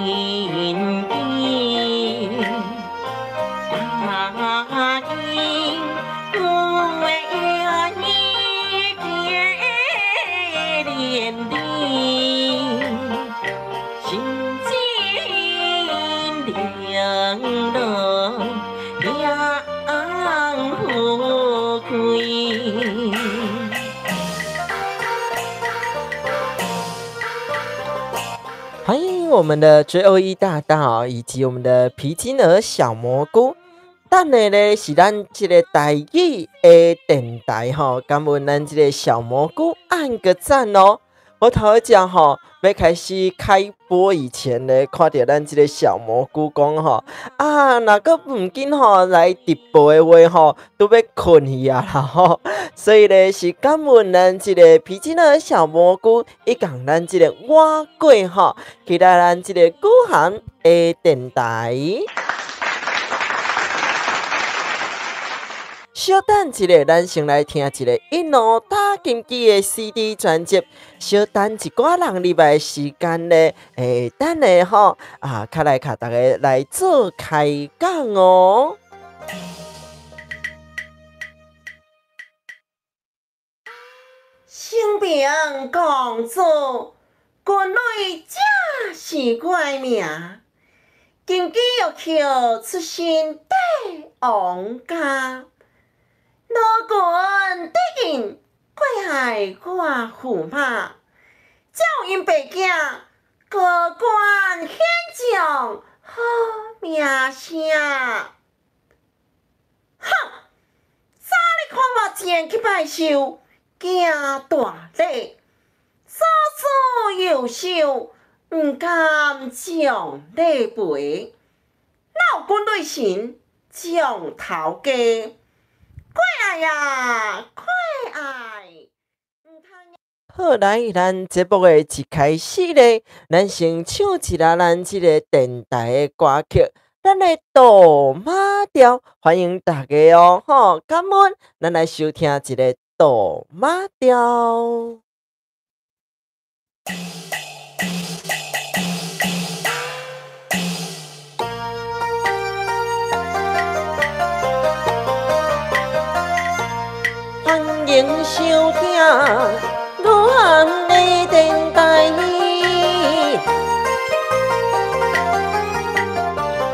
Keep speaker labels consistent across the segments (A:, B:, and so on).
A: 基，答应为你结连理，心情凉落凉不开。
B: 欢迎我们的追欧一大道以及我们的皮筋儿小蘑菇。等下咧是咱这个台语的电台吼，感恩咱这个小蘑菇按个赞哦。我头一只吼，欲开始开播以前咧，看著咱这个小蘑菇讲吼，啊，若阁毋紧吼来直播的话吼，都欲睏去啊啦吼。所以咧是感恩咱这个皮筋儿小蘑菇，以及咱这个碗粿吼，期待咱这个古涵的电台。小等一下，咱先来听一个一路打金鸡的 CD 专辑。小等一寡人入来时间咧，等下吼，啊，较来共大家来做开讲哦。
A: 生平公子，军旅才是我的命。金枝玉叶出身帝王家。老君得应过爱我驸马，才有𪜶爸囝高官显将好名声。哼！早日看我前去拜寿，行大礼，左思右想，毋甘将礼赔。哪有军队神将头家？快爱呀，快爱！
B: 好，来，咱节目的一开始咧，咱先唱一下咱这个电台的歌曲，咱的杜马调，欢迎大家哦，吼，感恩，咱来收听一个杜马调。欢迎收听雨涵的电台，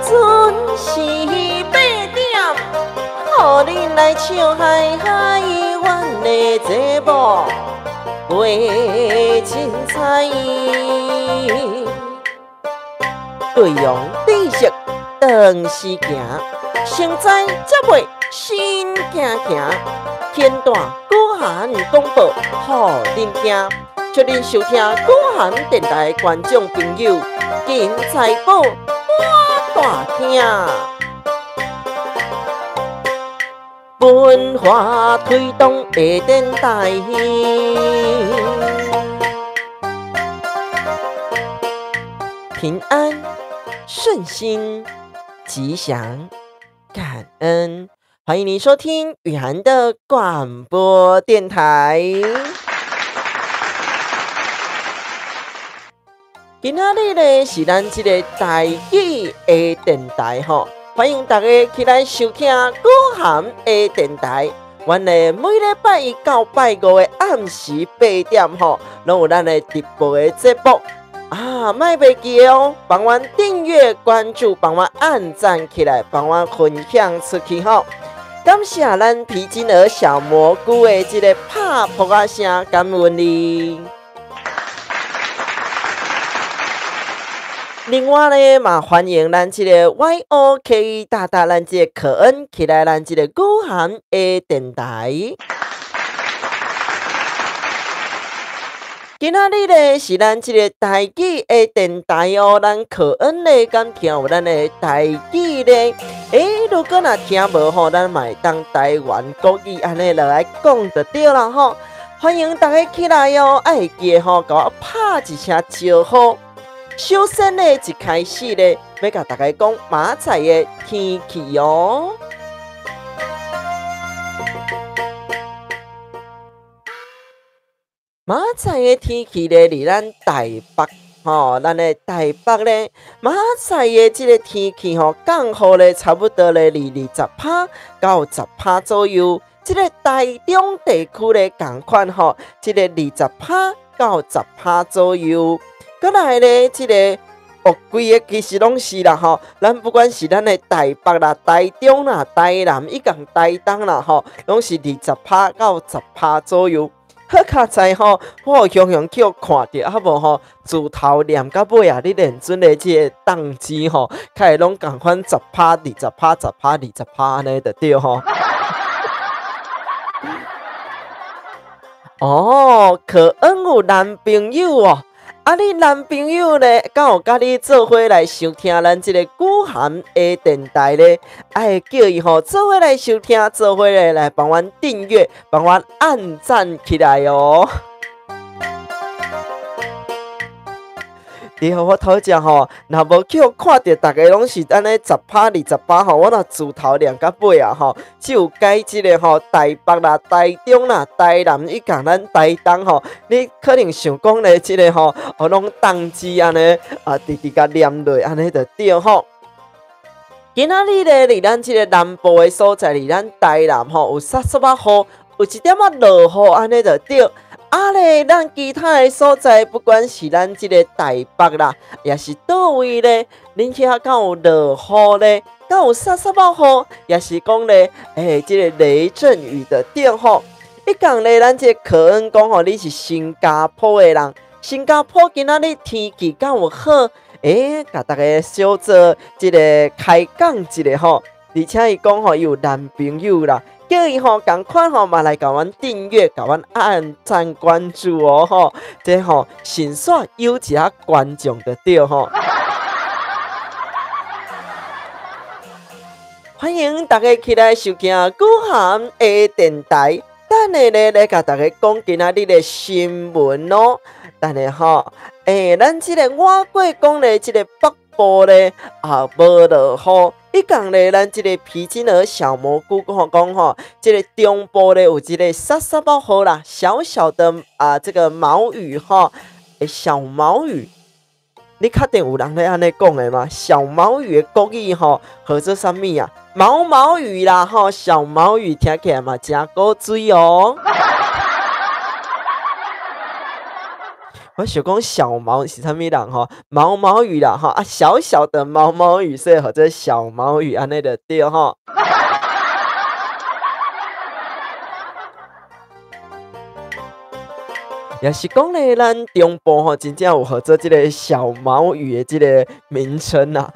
B: 准时8点，予恁来笑嗨嗨，阮的节目袂凊彩，内容知识长时行，成知才袂新行行。天大古涵广播，予恁听，祝恁收听古涵电台的观众朋友，金财宝满大厅，文化推动的电台，平安顺心吉祥感恩。欢迎您收听雨涵的广播电台。今仔日呢是咱这个台语的电台吼，欢迎大家起来收听古涵的电台。阮的每礼拜一到拜五的暗时8点吼，拢有咱的直播的节目。啊，莫袂记哦，帮阮订阅、关注，帮阮按赞起来，帮阮分享出去吼。感谢咱皮筋儿小蘑菇的这个拍噗仔声，感恩你。另外呢，嘛欢迎咱这个 YOK 大大，咱这个可恩起来，咱这个古涵的电台。今仔日呢是咱这个台语的电台哦，咱可恩呢敢听有咱的台语呢？如果若听无吼，咱嘛会当台湾国语按呢落来讲就对啦吼。欢迎大家起来哦，爱记得吼，共我拍一声招呼。首先呢，一开始呢，欲共大家讲马仔的天气哦。马仔的天气呢，伫咱台北吼，咱的台北咧，明仔载的這个天气吼，降雨咧，差不多咧，20%到10%左右。這个台中地區咧，仝款吼，這个20%到10%左右。閣來咧，這个哦，規个其實攏是啦吼，咱不管是咱的台北啦、台中啦、台南，以及台東啦吼，攏是20%到10%左右。好佳哉吼，我有雄雄去予看著，啊無吼，自頭念到尾啊，你認準的這个檔期吼，較會攏仝款10%、20%、10%、20%按呢就對吼。哦，可恩有男朋友哦，啊，你男朋友咧，敢有佮你做伙來收聽咱這个古涵的電台咧？愛叫伊吼做伙來收聽，做伙咧來幫阮訂閱，幫阮按讚起來哦。對，我頭前吼，若無去予看著，逐家攏是按呢10%、20%吼，我若自頭念到尾啊吼，只有改這个吼，台北啦、台中啦、台南以及咱台東吼，你可能想講咧，這个吼，哦，攏當機按呢啊，直直共念落按呢就對吼。今仔日咧，佇咱這个南部的所在，佇咱台南吼，有捒捒仔雨，有一點仔落雨按呢就對。啊咧，咱其他的所在，不管是咱這个台北啦，也是佗位咧，恁遐敢有落雨咧？敢有捒捒仔雨？也是講咧，欸，這个雷陣雨的對吼。伊講咧，咱這个可恩講吼，你是新加坡的人，新加坡今仔日天氣敢有好？欸，共大家小做這个開講一下吼，而且伊講吼，伊有男朋友啦。叫伊吼，仝款吼嘛來共阮訂閱，共阮按讚關注哦吼，這吼順煞有一下觀眾就對吼。歡迎大家起來收聽古涵的電台。等下咧來共大家講今仔日的新聞哦。等下吼，欸，咱這个外國講咧，這个北部咧啊無落雨。伊講咧，咱這个皮筋兒小蘑菇講講吼，這个中部咧有這个捒捒仔雨啦，小小的啊，這个毛雨吼，欸，小毛雨，你確定有人咧按呢講的嗎？小毛雨的國語吼，號做啥物啊？毛毛雨啦吼，小毛雨聽起來嘛誠古錐哦。我想講小毛是啥物人吼？毛毛雨啦吼，啊，小小的毛毛雨，所以號做小毛雨按呢就對吼。也是講咧，咱中部吼，真正有號做這个小毛雨的這个名稱啊。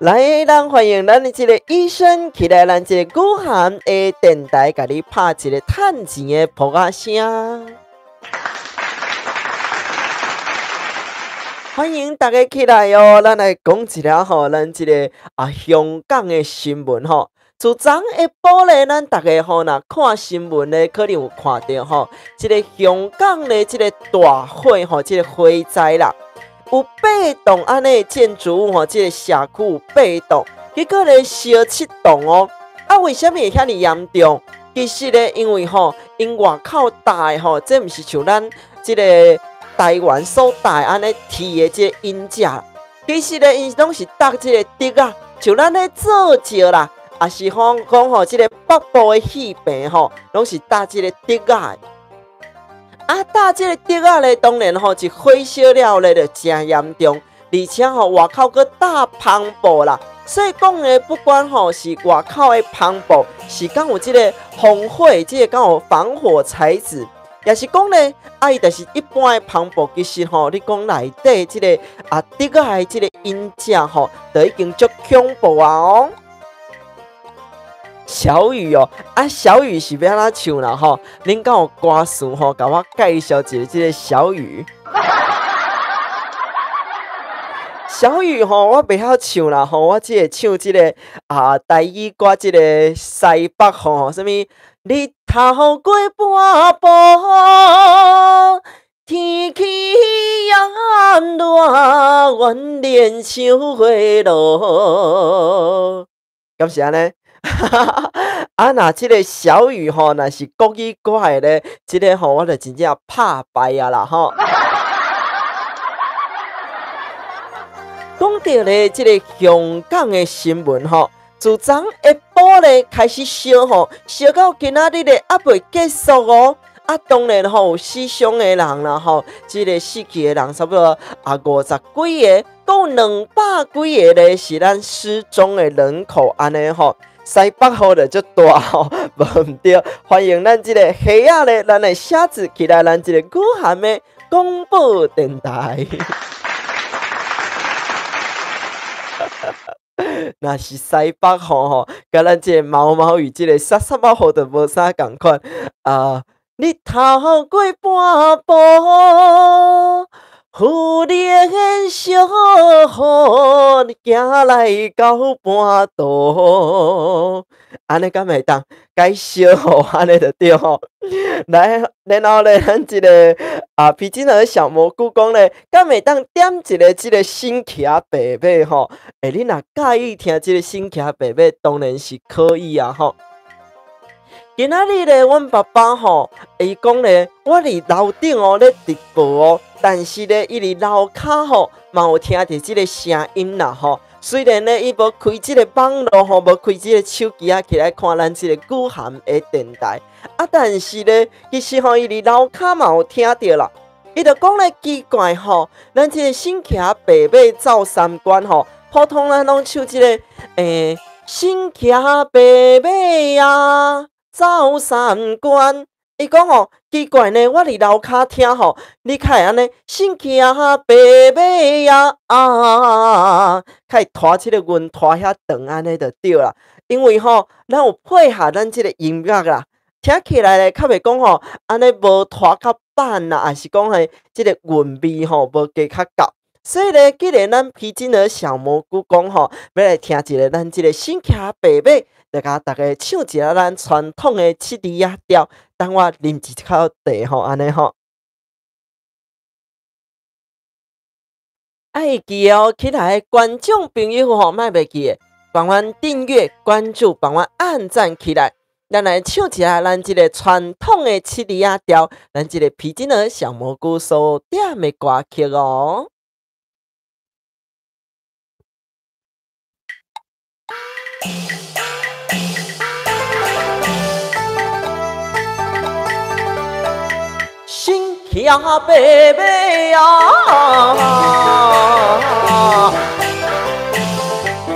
B: 來，咱歡迎咱的這个醫生起來，咱這个古涵的電台，共你拍一个趁錢的噗仔聲。歡迎大家起來哦！咱來講一下吼，咱這个啊香港的新聞吼。自昨下晡咧，咱大家吼若看新聞咧，可能有看著吼，這个香港咧，這个大火吼，這个火災啦，有八棟按呢建築物吼，這个社區有八棟，結果咧燒7棟哦。啊，為啥物會遐爾嚴重？其實咧，因為吼，𪜶外口搭的吼，這毋是像咱這个台灣所搭的按呢鐵的這个鷹架，其實咧，𪜶攏是搭這个竹仔，像咱咧做石啦，也是講講吼，這个北部的戲棚吼，攏是搭這個竹仔的。啊，搭這个竹仔咧，當然吼，一火燒了咧，就誠嚴重，而且吼，外口閣搭帆布啦，所以講咧，不管吼是外口的帆布，是敢有這个防火，這个敢有防火材質。也是講咧，啊，伊就是一般的帆布，其實吼，你講內底這个啊，竹仔的這个鷹架吼，就已經足恐怖啊哦。小雨哦，啊，小雨是欲按怎唱啦吼？恁敢有歌詞吼？共我介紹一下這个小雨。小雨吼，我袂曉唱啦吼，我只會唱這个啊台語歌，這个西北吼，啥物？日頭過半晡，天氣炎熱，阮連想花落。敢是按呢？啊，若這个小雨吼，若是國語歌的咧，這个吼，我就真正拍敗啊啦吼。著咧這个香港的新闻吼，自昨下晡咧开始烧吼，烧到今仔日咧犹未结束哦。啊，当然吼，有死伤的人啦吼，这个死去的人差不多啊50几个，阁有200几个咧是咱失踪的人口按呢吼。西北雨就足大吼，无毋对，欢迎咱这个虾仔咧，咱的写字起来，咱这个语涵的广播电台。若是西北雨吼，佮咱这个毛毛雨，这个沙沙仔雨就无啥仝款啊。日头过半晡，忽然小雨，行来到半途，按呢敢会当改小雨，按呢就对吼。来，然后咧，咱这个啊，皮筋儿小蘑菇讲咧，敢会当点一个这个新骑白马吼？欸，你若佮意听这个新骑白马，当然是可以啊吼。今仔日咧，阮爸爸吼，伊讲咧，我伫楼顶哦咧直播哦，但是咧，伊伫楼跤吼嘛有听著这个声音啦吼。虽然咧，伊无开这个网路吼，无开这个手机啊起来看咱这个语涵的电台啊，但是咧，其实吼，伊伫楼跤嘛有听著啦。伊就讲咧奇怪吼，咱这个新骑白马走三关吼，普通咱拢唱这个新骑白马啊。走三关，伊讲吼奇怪呢，我伫楼跤听吼，你较会按呢，新骑白马啊，较会拖这个韵拖遐长按呢就对啦。因为吼，咱有配合咱这个音乐啦，听起来咧较袂讲吼，按呢无拖较板啦，抑是讲嘿这个韵味吼无加较够。所以咧，既然咱皮筋儿小蘑菇讲吼，欲来听一个咱这个新骑白马。来共大家唱一下咱传统的七字仔调，等我啉一口茶吼，按呢吼。啊，会记哦，起来的观众朋友吼，莫袂记的，帮阮订阅、关注，帮阮按赞起来。咱来唱一下咱这个传统的七字仔调，咱这个皮筋儿小蘑菇所点的歌曲哦。新骑白马啊，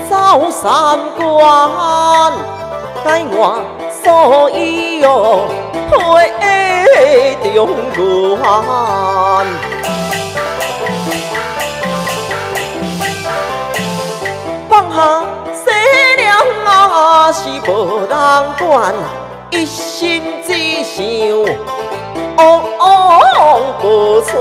B: 走三关，改换素衣哦，回中原。放下细娘啊，是无人管，一心只想王宝钏。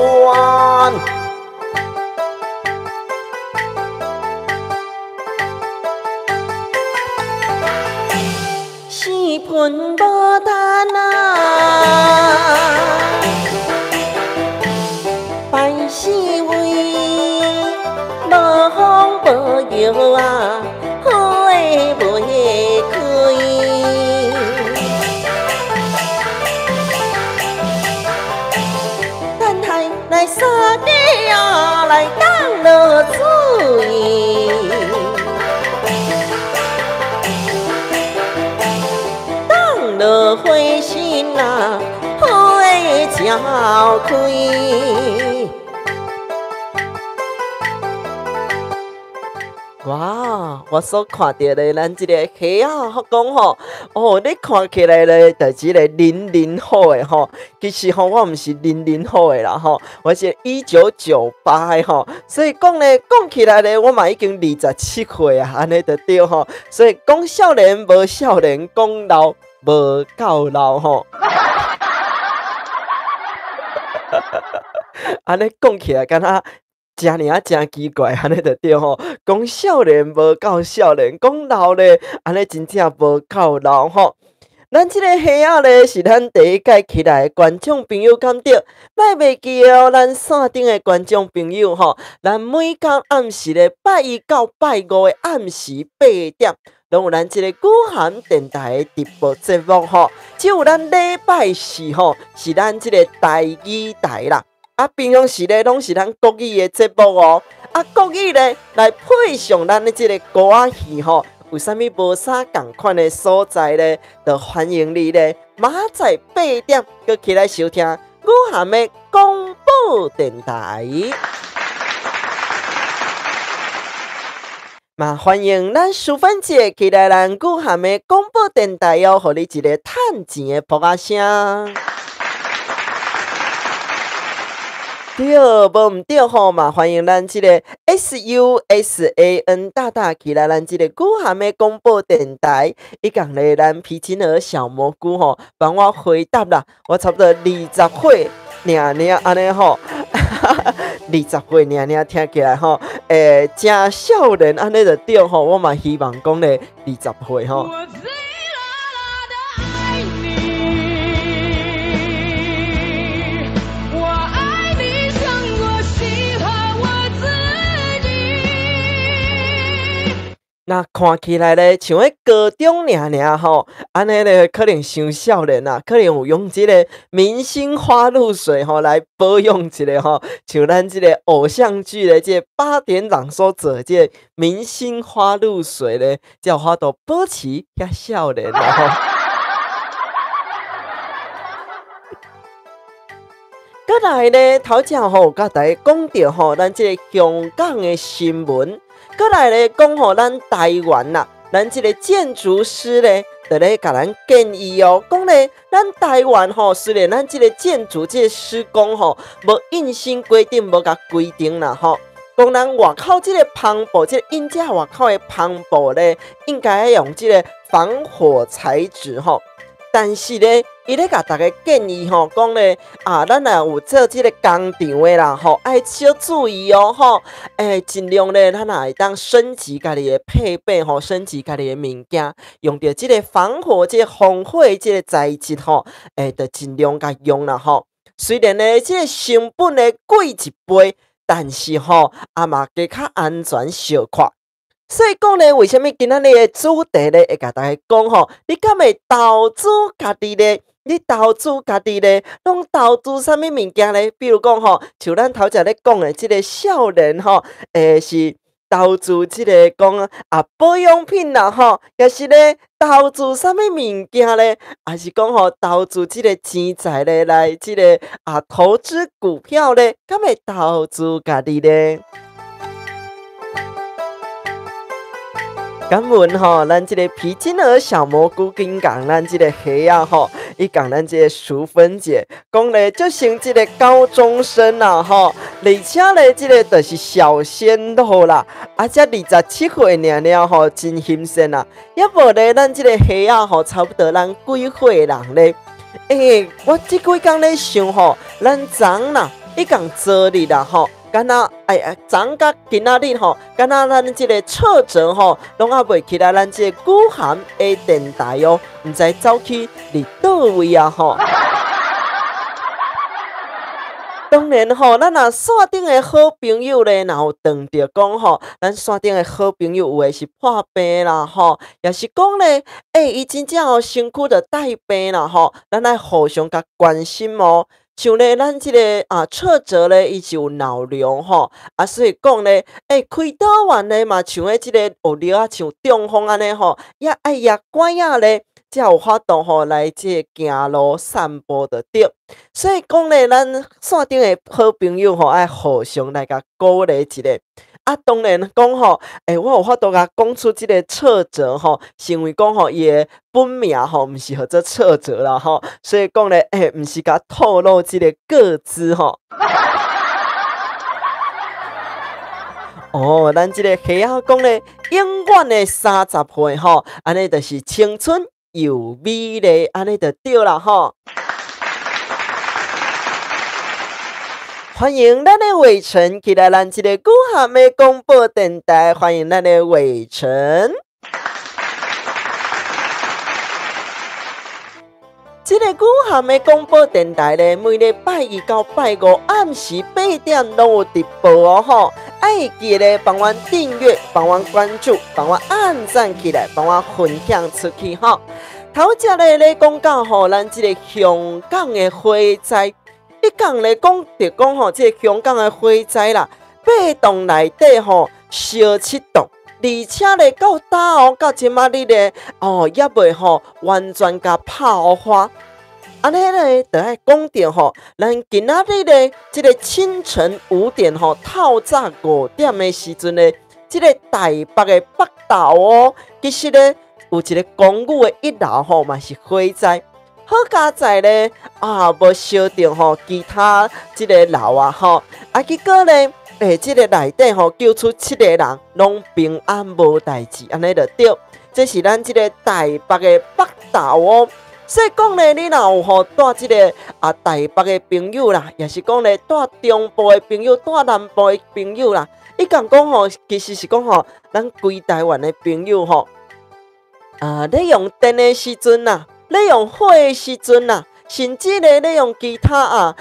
B: 四分无单啊，拜四位，无风无雨啊，花袂开。来三个啊，来当落水，当落花心啊，花才开。哇！我所看著的咱这个虾仔，我讲吼，哦，你看起来咧，就是一个零零后的吼。其实吼，我毋是零零后的啦吼，我是1998的吼。所以讲咧，讲起来咧，我嘛已经27岁啊，按呢就对吼。所以讲少年无少年，讲老无够老吼。按呢讲起来，敢若遮尔啊，诚奇怪，按呢就对吼。讲少年无够少年，讲老咧，按呢真正无够老吼。咱这个虾仔咧，是咱第一届起来的观众朋友敢对？莫袂记哦，咱线顶的观众朋友吼，咱每工暗时咧拜一到拜五的暗时8点，拢有咱这个语涵电台的直播节目吼。只有咱礼拜四吼，是咱这个台语台啦。啊，平常時咧攏是咱國語的節目哦。啊，國語咧來配上咱的這个歌仔戲吼，有啥物無啥仝款的所在咧，就歡迎你咧，明仔載8點閣起來收聽雨涵的廣播電台。嘛，歡迎咱淑芬姐起來咱雨涵的廣播電台哦，予你一个趁錢的噗仔聲。對，無毋對吼嘛，歡迎咱這个 SUSAN 大大起來咱這个雨涵的廣播電台，伊共咧咱皮筋兒小蘑菇吼，幫我回答啦，我差不多20歲爾爾按呢吼，20歲爾爾聽起來吼，誠少年按呢就對吼，我嘛希望講咧20歲吼。那看起來咧，像彼高中爾爾吼，按呢咧可能傷少年啦，可能有用這个明星花露水吼來保養一下吼，像咱這个偶像劇的這个8點檔所做的這个明星花露水咧，才有法度保持遐少年啦吼。閣來咧，頭前吼有佮大家講著吼，咱這个香港的新聞。閣來咧講吼，咱台灣啦，咱這个建築師咧，就咧共咱建議哦，講咧，咱台灣吼，雖然咱這个建築這个施工吼，無硬性規定，無共規定啦吼，講咱外口這个帆布，這个印遮外口的帆布咧，應該愛用這个防火材質吼。但是咧，伊咧共大家建議吼，講咧啊，咱若有做這个工廠的啦吼，愛小注意哦吼，盡量咧，咱若會當升級家己的配備吼，升級家己的物件，用著這个防火、這个防火的這个材質吼，就盡量共用啦吼。雖然咧，這个成本咧貴一倍，但是吼，啊嘛加較安全小可。所以講咧，為啥物今仔日的主題咧，會共大家講吼？你敢會投資家己咧？你投資家己咧，攏投資啥物物件咧？比如講吼，像咱頭前咧講的這个少年吼，是投資這个講啊保養品啦吼，抑是咧投資啥物物件咧？還是講吼投資這个錢財咧，來這个啊投資股票咧，敢會投資家己咧？感恩吼，咱這个皮筋兒小蘑菇跟講咱這个黑仔吼，伊講咱這個淑芬姐，講咧就像這个高中生啦吼，而且咧這个就是小鮮肉啦，啊才27歲爾爾吼，真新鮮啦。抑無咧，咱這个黑仔吼，差不多咱幾歲人咧？我這幾工咧想吼，咱昨啦，伊講昨日啦吼。敢若昨佮今仔日吼，敢若咱這个挫折吼，攏猶未起來，咱這个雨涵的電台哦，毋知走去佇佗位啊吼。當然吼，咱若線頂的好朋友咧，若有撞著講吼，咱線頂的好朋友有的是破病啦吼，也是講咧，伊真正哦身軀著帶病啦吼，咱愛互相共關心哦。像咧，咱這个啊挫折咧，伊是有腦瘤吼，啊，所以講咧，開刀完咧嘛，像彼這个有尿啊，像中風按呢吼，也愛攑拐仔咧，才有法度吼來這个行路散步就對。所以講咧，咱線頂的好朋友吼，愛互相來共鼓勵一下。啊，當然講吼，我有法度共講出這个挫折吼，是因為講吼，伊的本名吼，毋是號做挫折啦吼，所以講咧，毋是共透露這个個資吼。哦，咱這个黑仔講咧，永遠的30歲吼，按呢就是青春又美麗，按呢就對啦吼。歡迎咱的偉成起來，咱這个雨涵的廣播電台，歡迎咱的偉成。這个雨涵的廣播電台咧，每禮拜一到拜五暗時8點攏有直播哦吼，愛記得幫阮訂閱、幫阮關注、幫阮按讚起來、幫阮分享出去吼。頭一个咧講到吼，咱這个香港的火災。一伊共咧講著講吼，這個香港的火災啦，八棟內底吼燒七棟，而且咧到今哦，到這馬日咧哦，猶未吼完全共拋花。按呢咧，就愛講著吼，咱今仔日咧，這個清晨5點吼，透早5點的時陣咧，這個台北的北投哦，其實咧有一個公寓的一樓吼嘛是火災，好佳哉咧啊，無燒著吼其他這個樓啊吼，啊結果咧，這個內底吼救出7個人，攏平安無代誌，按呢就對。這是咱這個台北的北投哦。所以講咧，你若有吼帶這個啊台北的朋友啦，也是講咧帶中部的朋友、帶南部的朋友啦，伊共講吼，其實是講吼，咱規台灣的朋友吼，啊，咧用電的時陣啦，咧用火的時陣啦，甚至咧咧用其他啊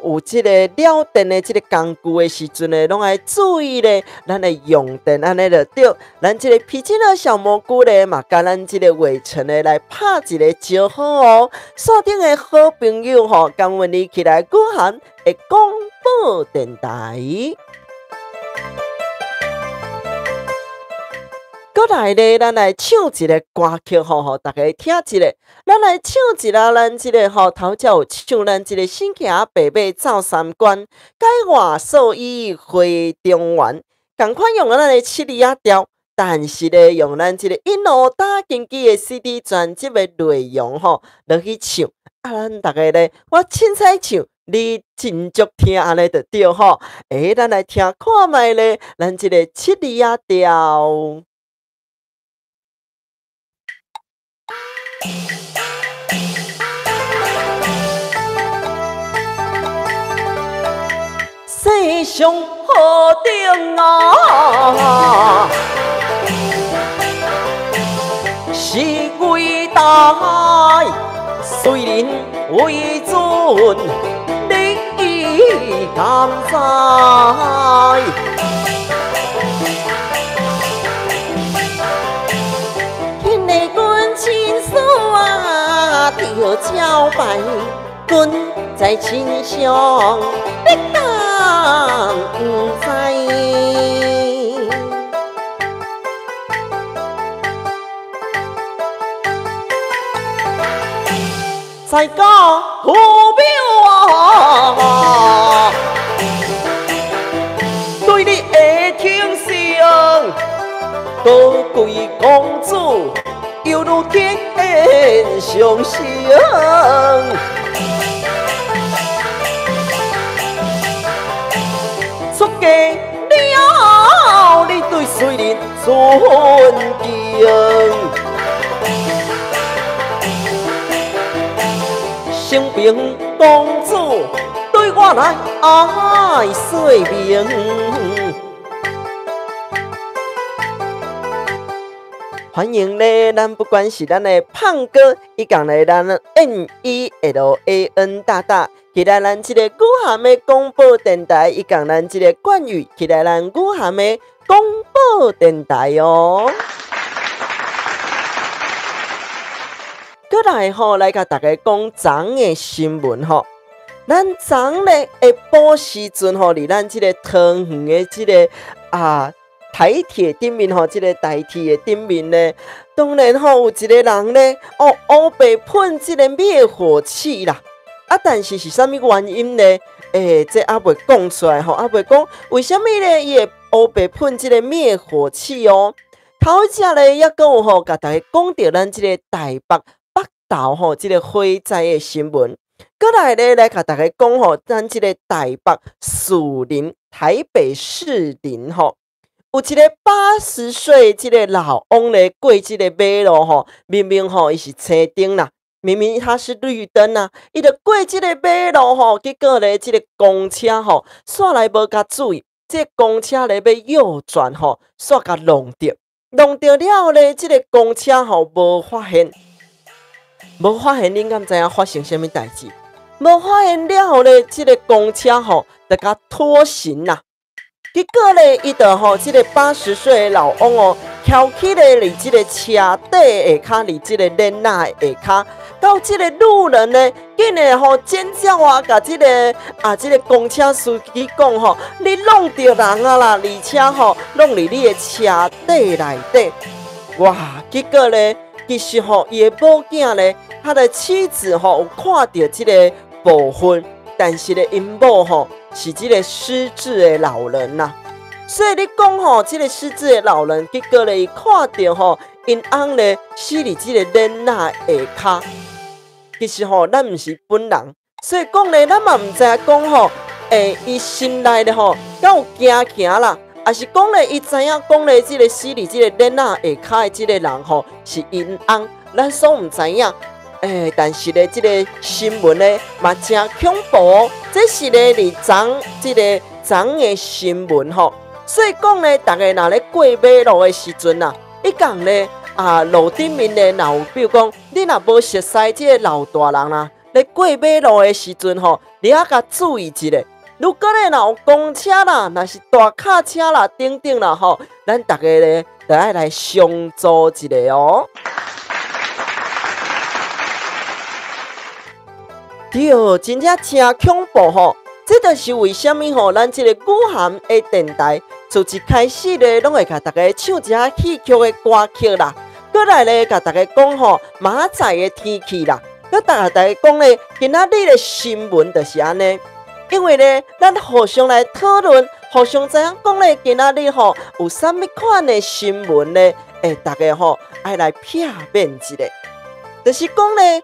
B: 有這個了電的這個工具的時陣咧，攏愛注意咧，咱的用電按呢就對。咱這個皮筋的小蘑菇咧，嘛佮咱這個偉成咧來拍一個招呼哦。線頂的好朋友吼，感恩你起來鼓函的廣播電台。閣來咧，咱來唱一個歌曲吼，予大家聽一下。咱來唱一下，咱這個吼頭才有唱咱這個新行白馬走三關，解外素衣回中原。仝款用咱的七里仔調，但是咧用咱這個一路打根基的 CD 專輯的內容吼，落去唱。啊，咱逐家咧，我凊彩唱，你斟酌聽按呢就對吼。咱來聽看覓咧，咱這個七里仔調。世上何等啊，是伟大，雖人為尊，你敢知？親事啊，著招牌，君在身上，你敢毋知？在家父母啊，對你的疼惜，高貴公子。猶如天上星，出嫁了，你對誰人尊敬？承平公子對我來愛說明。歡迎咧，咱不管是咱的胖哥，以及咧咱 MELAN 大大，起來咱這個古涵的廣播電台，以及咱這個冠宇，起來咱古涵的廣播電台哦。閣來吼，來共大家講昨的新聞吼。咱昨咧下晡時陣吼，佇咱這個桃園的這個啊。台鐵頂面吼，這個台鐵的頂面咧，當然吼有一個人咧，哦，烏白噴這個滅火器啦。啊，但是是啥物原因呢？這猶未講出來吼，猶未講為啥物咧，伊會烏白噴這個滅火器哦。頭一隻咧，猶閣有吼，共大家講著咱這個台北北投吼，這個火災的新聞。閣來咧，來共大家講吼，咱這個台北士林，台北士林吼。有一個80歲這個老翁咧過這個馬路吼，明明吼伊是青燈啦，明明他是綠燈啊，伊就過這個馬路吼，結果咧這個公車吼，煞來無共注意，這個公車咧欲右轉吼，煞共弄著，弄著了咧，這個公車吼無發現，無發現，恁敢知影發生啥物代誌？無發現了後咧，這個公車吼就共拖行啦。結果咧，伊就吼，這個80歲的老翁哦，蹺起咧佇這个車底下跤，佇這个鏈仔下跤，到這个路人呢，竟然吼尖叫啊，共這个啊這个公車司機講吼，你弄著人啊啦，而且吼弄佇你的車底內底，哇！結果咧，其實吼伊的某囝咧，他的妻子吼有看著這个部分，但是咧𪜶某吼是這个失智的老人啦。所以你講吼，這个失智的老人，結果咧，伊看著吼，𪜶翁咧死佇這个鏈仔下跤。其實吼，咱毋是本人，所以講咧，咱嘛毋知影講吼，伊心內咧吼，敢有驚驚啦，抑是講咧，伊知影講咧，這个死佇這个鏈仔下跤的這個人吼，是𪜶翁，咱所毋知影。但是咧，這个新聞咧嘛誠恐怖哦，這是咧佇昨這个昨的新聞吼。所以講咧，逐家若咧過馬路的時陣啊，伊講咧啊，路頂面咧，若有比如講，你若無熟似這個老大人啦，咧過馬路的時陣吼，你愛共注意一下。如果咧若有公車啦，若是大卡車啦，等等啦吼，咱逐家咧就愛來相助一下哦。對，真正誠恐怖吼！這就是為啥物吼，咱這個語涵的電台，自一開始咧，攏會共大家唱一下戲曲的歌曲啦，閣來咧，共大家講吼明仔載的天氣啦，閣共大家講咧，今仔日的新聞就是按呢。因為咧，咱互相來討論，互相知影講咧，今仔日吼有啥物款的新聞咧，大家吼愛來避免一下。就是講咧，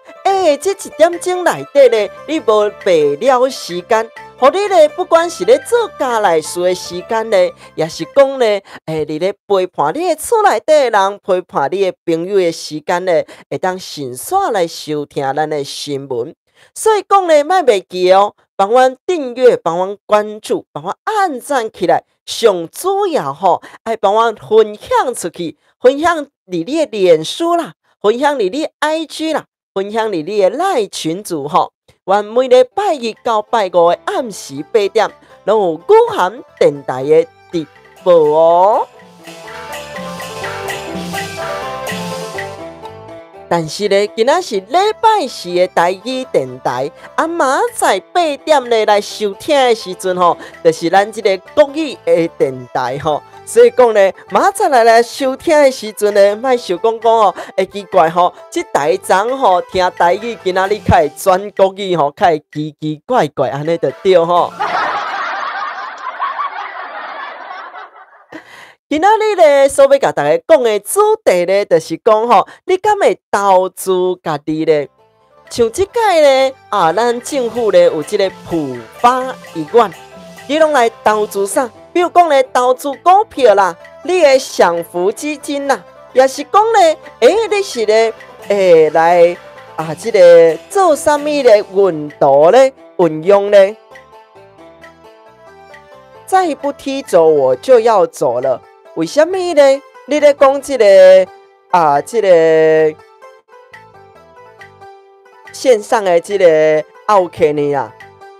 B: 這一點鐘內底咧，你無白了時間，予你咧，不管是咧做家內事的時間咧，抑是講咧，佇咧陪伴你的厝內底的人，陪伴你的朋友的時間咧，會當順紲來收聽咱的新聞。所以講咧，莫袂記哦，幫阮訂閱，幫阮關注，幫阮按讚起來，上主要吼，愛幫阮分享出去，分享佇你的臉書啦。分享佇你 IG 啦，分享佇你的 LINE 群組吼。阮每禮拜一到拜五的暗時8點，攏有語涵電台的直播哦。但是咧，今仔是禮拜四的台語電台，啊，明仔載8點咧來收聽的時陣吼，就是咱這个國語的電台吼。所以講咧，明仔載來收聽的時陣咧，莫想講講哦，會奇怪吼，這台昨吼聽台語，今仔日較會轉國語吼，較會奇奇怪怪按呢就對吼。今仔日咧，所欲共大家講的主題咧，就是講吼，你敢會投資家己咧？像這擺咧，啊，咱政府咧有這个普發一萬，你攏來投資啥？比如講咧，投資股票啦，你的享福基金啦，抑是講咧，你是咧，來啊，這个做啥物咧運動咧，運用咧？再不踢走我就要走了，為啥物咧？你咧講這个啊，這个線上的這个奧客呢啊，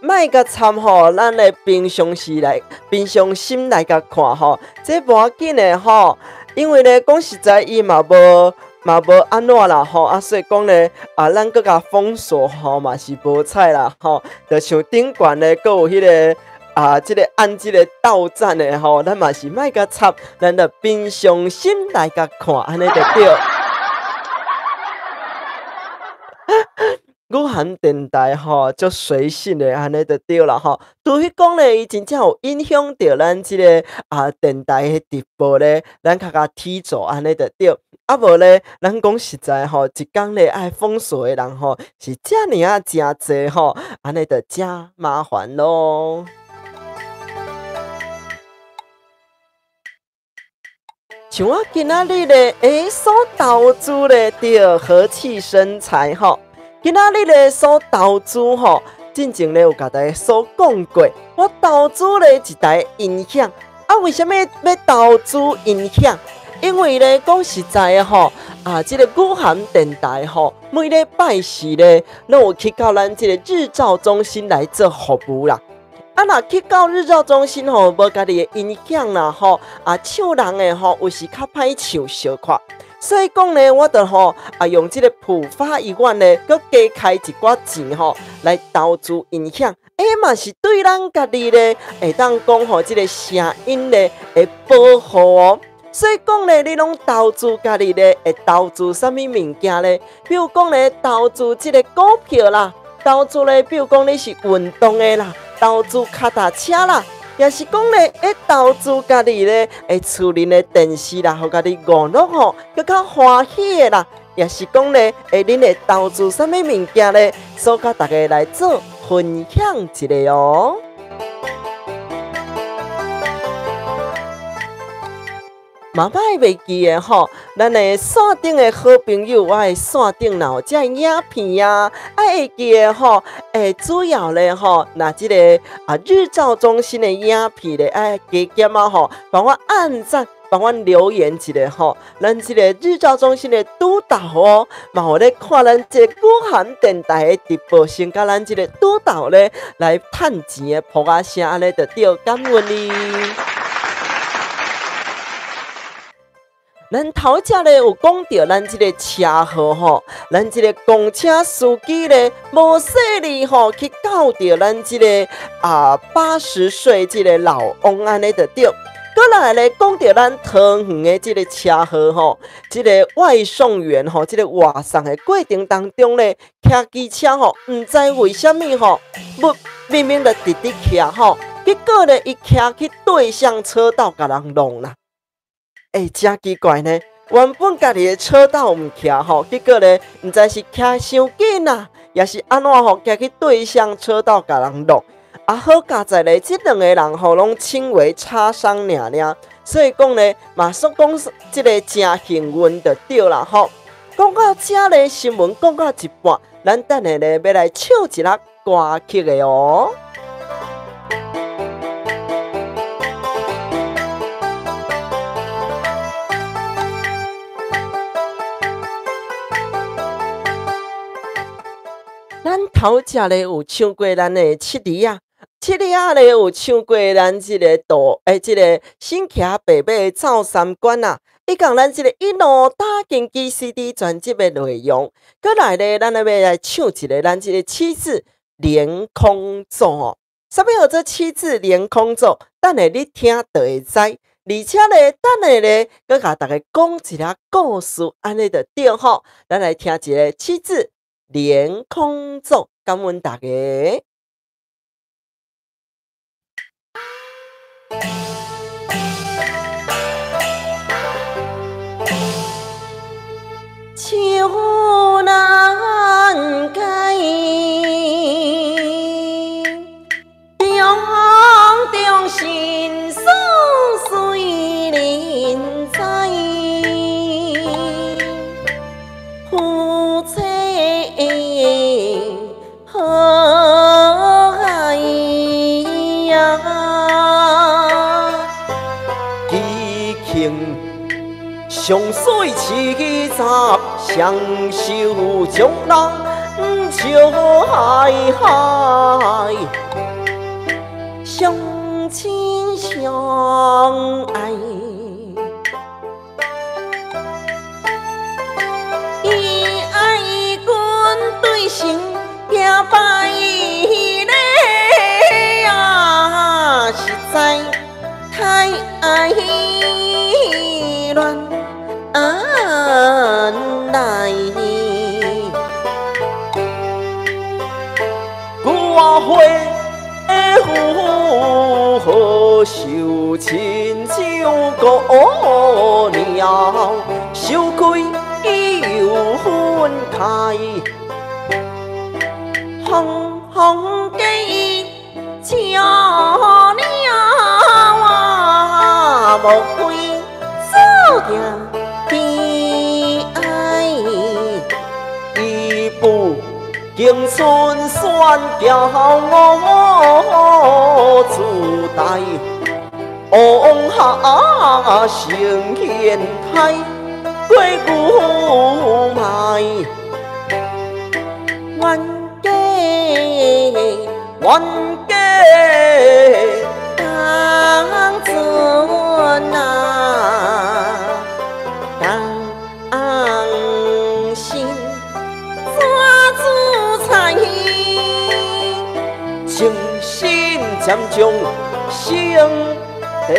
B: 莫共參吼，咱的平常時來，平常心來共看吼，這無要緊的吼，因為咧講實在，伊嘛無按怎啦吼，啊，所以講咧，啊，咱閣共封鎖吼嘛是無彩啦吼，就像頂懸咧，閣有彼个。啊，這个按這个到站的吼，咱嘛是莫共插，咱就平常心來共看，按呢就對。語涵電台吼，足隨性的，按呢就對啦吼。除非講咧，伊真正有影響著咱這个啊電台的直播咧，咱較共踢走，按呢就對。啊無咧，咱講實在吼，一工咧愛封鎖的人吼，是遮爾仔誠濟吼，按呢就誠麻煩囉。像我今仔日咧，所投資咧，對，和氣生財吼。今仔日咧所投資吼，進前咧有共大家所講過，我投資咧一台音響。啊，為啥物欲投資音響？因為咧講實在的吼，啊，這个語涵電台吼，每禮拜四咧，攏有去到咱這个日照中心來做服務啦。啊，若去到日照中心吼，無家己的音響啦吼，啊，唱人的吼，有時較歹唱小可。所以講呢，我就吼啊用這個浦發一萬呢，閣加開一寡錢吼來投資音響，嘛是對咱家己咧會當講吼，這個聲音咧會保護哦。所以講咧，你攏投資家己咧，會投資啥物物件咧？比如講咧，投資這個股票啦，投資咧，比如講你是運動的啦，投資腳踏車啦，也是講咧，會投資家己咧，會厝裡的電視啦，予家己娛樂吼，閣較歡喜的啦，也是講咧，會恁會投資啥物物件咧？所以佮大家來做分享一下哦。嘛歹袂記的吼，咱的線頂的好朋友，我的線頂若有這影片啊，啊會記的吼，主要咧吼，若這個啊日照中心的影片咧，愛加減啊吼，幫我按讚，幫我留言一下吼，咱這個日照中心的督導哦，嘛有咧看咱這個古涵電台的直播，先佮咱這個督導咧來趁錢的噗仔聲，按呢就對，感恩你。咱頭才咧有講著咱這個車禍吼，咱這個公車司機咧無細膩吼去到著咱這個啊80歲這個老翁按呢就對。閣來咧講著咱桃園的這個車禍吼，這個外送員吼，這個外送的過程當中咧，騎機車吼，毋知為啥物吼，明明就直直騎吼，結果咧伊騎去對向車道共人弄啦。真奇怪呢！原本家己的車道毋騎吼，結果咧，毋知是騎傷緊啊，也是按怎吼，騎去對向車道共人弄。啊，好佳哉咧，這兩個人吼攏輕微擦傷爾爾，所以講咧，嘛說講這個真幸運就對啦吼。講到這咧，新聞講到一半，咱等下咧欲來唱一下歌曲的哦。咱頭才咧有唱過咱的七里仔，七里仔咧有唱過咱這個道，這個新騎白馬走三關啊，以及咱這個一路打根基 CD 專輯的內容。閣來咧，咱欲來唱一個咱這個七字連空咒哦。啥物叫做七字連空咒？等下你聽就會知。而且咧，等下咧，閣共大家講一下故事，按呢就對吼。咱來聽一個七字連空咒，感恩大家。愁難解，重重心事隨人知，夫妻好愛呀，
C: 激情上水70，双手将人笑海海，
A: 相親相愛，伊愛阮對神行拜禮啊，實在太愛亂來。
C: 久啊花的好受亲像孤鸟，受开又分开。
A: 风风计笑了啊，莫非注定悲哀？
C: 伊不经春选叫我自带，往下成天台过旧卖。
A: 冤家冤
C: 冤家
A: 當陣啊，當心怎自在？
C: 情深渐将生地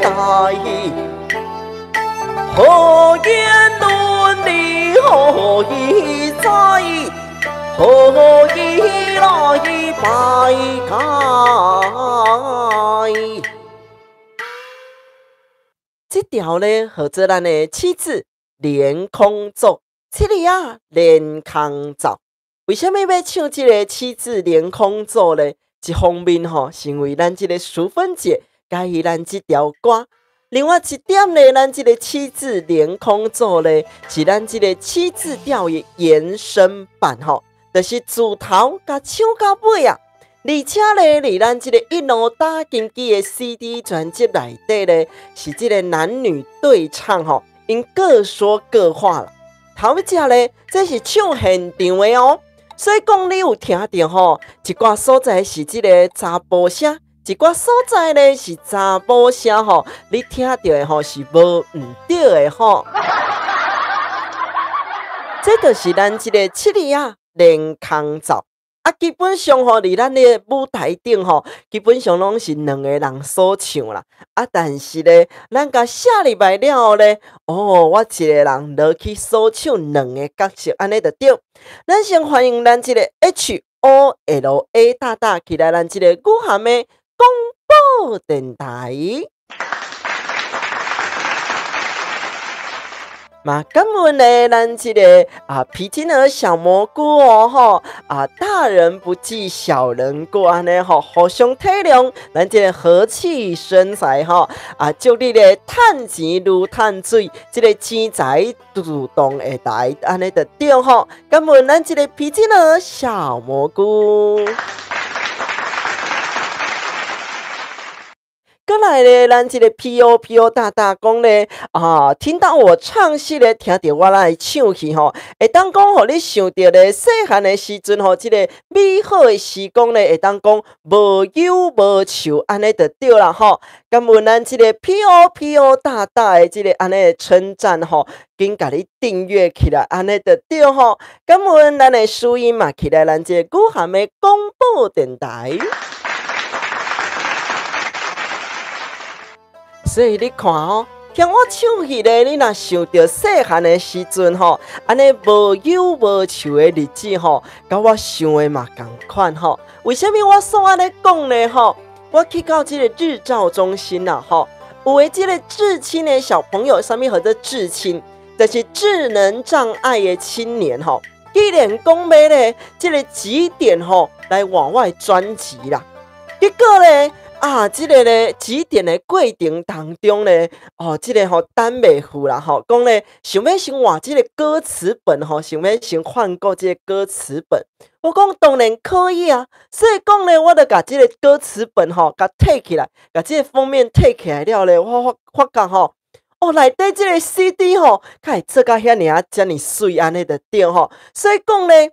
C: 大，何言伦理何以在？何以來敗解？
B: 這條呢，號做咱的七字連空奏，七字仔連空奏。為啥物欲唱這个七字連空奏呢？一方面吼，是因為咱這个淑芬姐佮意咱這條歌；另外一點呢，咱這个七字連空奏呢，是咱這个七字調的延伸版吼，就是自頭共唱到尾啊。而且呢，佇咱這个一路打金枝的 CD 專輯內底呢，是這个男女對唱吼，𪜶各說各話啦。頭一隻呢，這是唱現場的哦。所以講，你有聽著吼，一寡所在是這个查埔聲，一寡所在呢是查某聲吼，你聽著的吼是無毋對的吼。這就是咱這个七字仔連空奏。啊，基本上吼，佇咱的舞台頂吼，基本上攏是兩个人所唱啦。啊，但是咧，咱共寫入來了後咧，哦，我一个人落去所唱兩个角色，按呢就對。咱先歡迎咱這个 HOLA 大大起來，咱這个雨涵的廣播電台。嘛，感恩咧，咱這个啊皮筋兒小蘑菇哦吼啊，大人不計小人過按呢吼，互相體諒，咱這个和氣生財吼啊，祝你咧趁錢如趁水，這个錢財自動會來，按呢就對吼。感恩咱這个皮筋兒小蘑菇。閣來咧，咱這个 POPO 大大講咧啊，聽到我唱戲咧，聽著我來唱戲吼，會當講予你想著咧，細漢的時陣吼，這个美好的時光咧，會當講無憂無愁，按呢就對啦吼。感恩咱這个 POPO 大大的這个按呢稱讚吼，緊共你訂閱起來，按呢就對吼。感恩咱的舒英嘛，起來咱這个雨涵的廣播電台。所以你看哦，聽我唱戲咧，你若想著細漢的時陣吼，按呢無憂無愁的日子吼，佮我想的嘛仝款吼。為啥物我煞按呢講呢？吼，我去到這个日照中心啦，吼，有的這个智青的小朋友，啥物號做智青？就是智能障礙的青年吼。既然講欲咧，這个幾點吼來換我的專輯啦，結果咧。啊，這个咧集點的過程當中咧，哦，這个吼等袂赴啦吼，講咧想欲先換這个歌詞本吼，想欲先換過這个歌詞本。我講當然可以啊，所以講咧，我就共這个歌詞本吼，共提起來，共這个封面提起來了咧，我發覺吼，哦，內底這个 CD 吼，較會做甲遐爾仔遮爾媠按呢就對吼，所以講咧。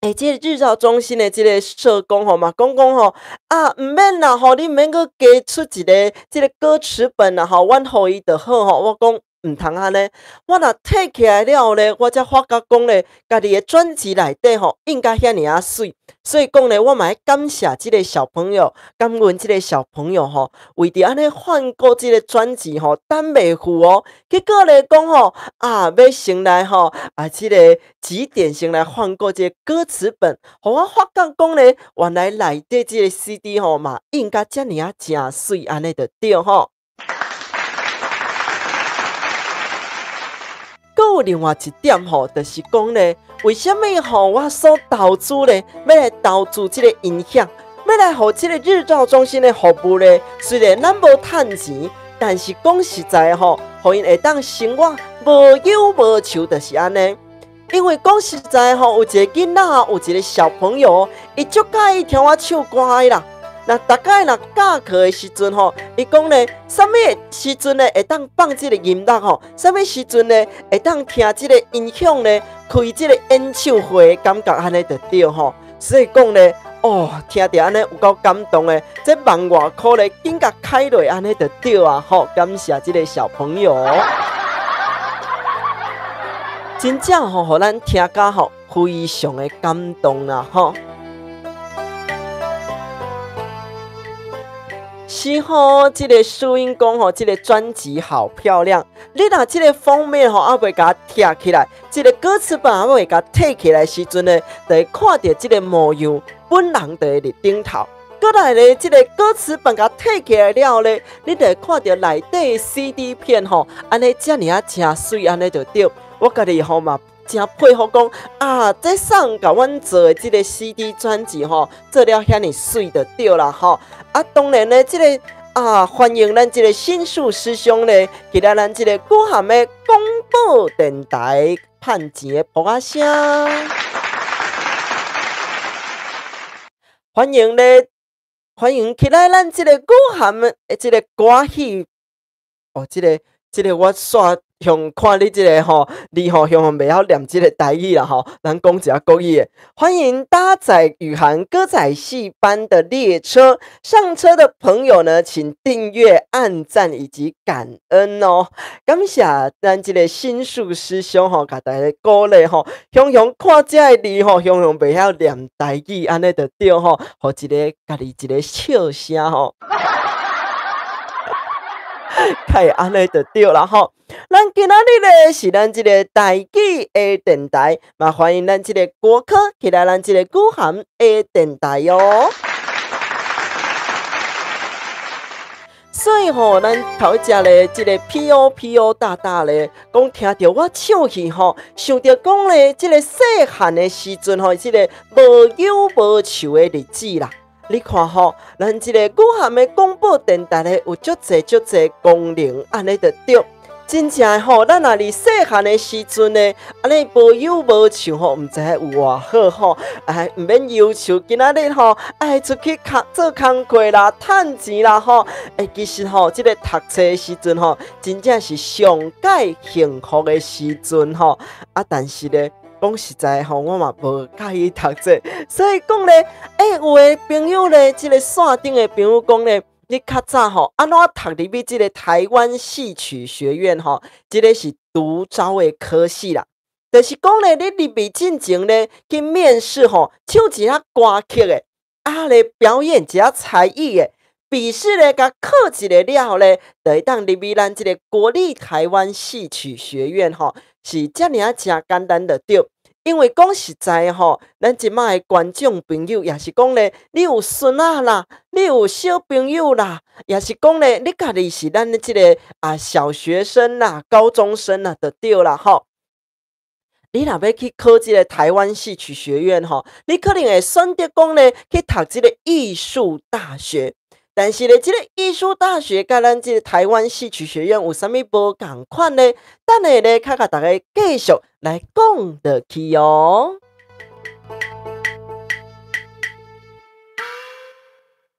B: 欸，這个日照中心的這个社工吼嘛，講講吼啊，毋免啦吼，你毋免閣加出一个這个歌詞本啦吼，阮予伊就好吼。我講毋通按呢，我若提起來了後咧，我才發覺講咧，家己的專輯內底吼，印甲遐爾仔媠，所以講咧，我嘛愛感謝這个小朋友，感恩這个小朋友吼，為著按呢換過這个專輯吼，等袂赴哦。結果咧講吼，啊，欲先來吼，啊，這个幾點先來換過這个歌詞本，予我發覺講咧，原來內底這个 CD 吼嘛，印甲遮爾仔誠媠，按呢就對吼。閣有另外一點吼，就是講咧，為啥物吼我所投資咧，欲來投資這个音響，欲來予這个日照中心的服務咧，雖然咱無趁錢，但是講實在吼，予𪜶會當生活無憂無愁，就是按呢。因為講實在吼，有一个囡仔，有一个小朋友，伊足佮意聽我唱歌的啦。那逐擺若教課的時陣吼，伊講咧，啥物時陣咧會當放這個音樂吼？啥物時陣咧會當聽這個音響咧？開這個演唱會的感覺按呢就對吼。所以講咧，哦，聽著按呢有夠感動的，這萬外箍咧，緊共開落按呢就對啊！吼，感謝這个小朋友，真正吼，予咱聽甲吼非常的感動啦！吼。是吼，這个淑英講吼，這个專輯好漂亮。你若這个封面吼，猶未共拆起來，這个歌詞本猶未共提起來時陣呢，就會看著這个模樣，本人就會佇頂頭。閣來咧，這个歌詞本共提起來了咧，你就會看著內底 CD 片吼，按呢遮爾啊誠媠，按呢就對。我家己吼嘛誠佩服講啊，這送共阮做的這个 CD 專輯吼，做了遐爾媠就對啦吼。啊，當然咧，這个啊，歡迎咱這个新樹師兄咧，起來咱這个古涵的廣播電台盼錢的噗仔聲，歡迎咧，歡迎起來咱這个古涵的這个歌戲，哦，這个這个我煞向看你這个吼，你吼向袂曉念這个台語啦吼，咱講一下國語的。歡迎搭載雨涵歌仔戲班的列車上車的朋友呢，請訂閱、按讚以及感恩哦。感謝咱這个新樹師兄吼，共大家鼓勵吼，雄雄看這个字吼，雄雄袂曉念台語，按呢就對吼，予一个家己一个笑聲吼。較會按呢就對啦吼。咱今仔日咧是咱這个台語的電台，嘛歡迎咱這个國科起來咱這个古涵的電台哦。所以吼，咱頭一隻咧，這个 POPO 大大咧，講聽著我唱戲吼，想著講咧，這个細漢的時陣吼，這个無憂無愁的日子啦。你看吼，咱這个古涵的廣播電台咧，有足濟足濟功能，按呢就對。真正的吼，咱若佇細漢的時陣呢，按呢無憂無愁吼，毋知影有偌好吼，哎，毋免憂愁，今仔日吼愛出去工做工課啦，趁錢啦吼。欸，其實吼，這个讀冊的時陣吼，真正是上蓋幸福的時陣吼。啊，但是咧，講實在吼，我嘛無佮意讀冊，所以講咧，欸，有的朋友咧，這个線頂的朋友講咧，你較早吼，按怎讀入去這个台灣戲曲學院吼，這个是獨招的科系啦。就是講咧，你入去進前咧去面試吼，唱一下歌曲的，啊咧表演一下才藝的，筆試咧共考一个了後咧，就會當入去咱這个國立台灣戲曲學院吼，是遮爾啊誠簡單就對。因為講實在吼，咱這擺的觀眾朋友，也是講咧，你有孫仔啦，你有小朋友啦，也是講咧，你家己是咱的這个啊小學生啦、高中生啦，就對啦吼。你若欲去考這个台灣戲曲學院吼，你可能會選擇講咧去讀這个藝術大學。但是咧，這个藝術大學佮咱這个台灣戲曲學院有啥物無仝款呢？等下咧，較共大家繼續來講落去哦。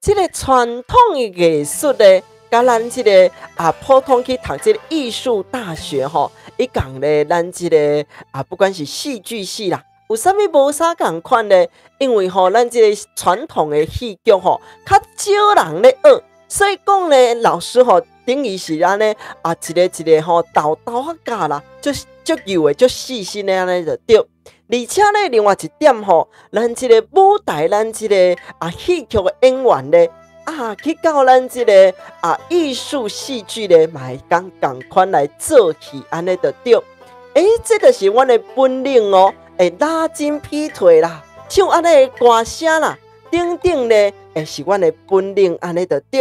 B: 這个傳統的藝術咧，佮咱這个啊普通去讀這个藝術大學吼，伊共咧咱這个啊，不管是戲劇系啦，有啥物無啥仝款呢？因為吼，咱這个傳統的戲劇吼，較少人咧學，所以講咧，老師吼，等於是按呢啊，一个一个吼，豆豆仔教啦，足足幼的，足細心的按呢就對。而且咧，另外一點吼，咱這个舞台，咱這个啊戲劇的演員咧，啊去到咱這个啊藝術戲劇咧，嘛會講仝款來做戲，按呢就對。欸，這就是阮的本領哦。會拉筋劈腿啦，唱按呢的歌聲啦，等等咧，會是阮的本領，按呢就對。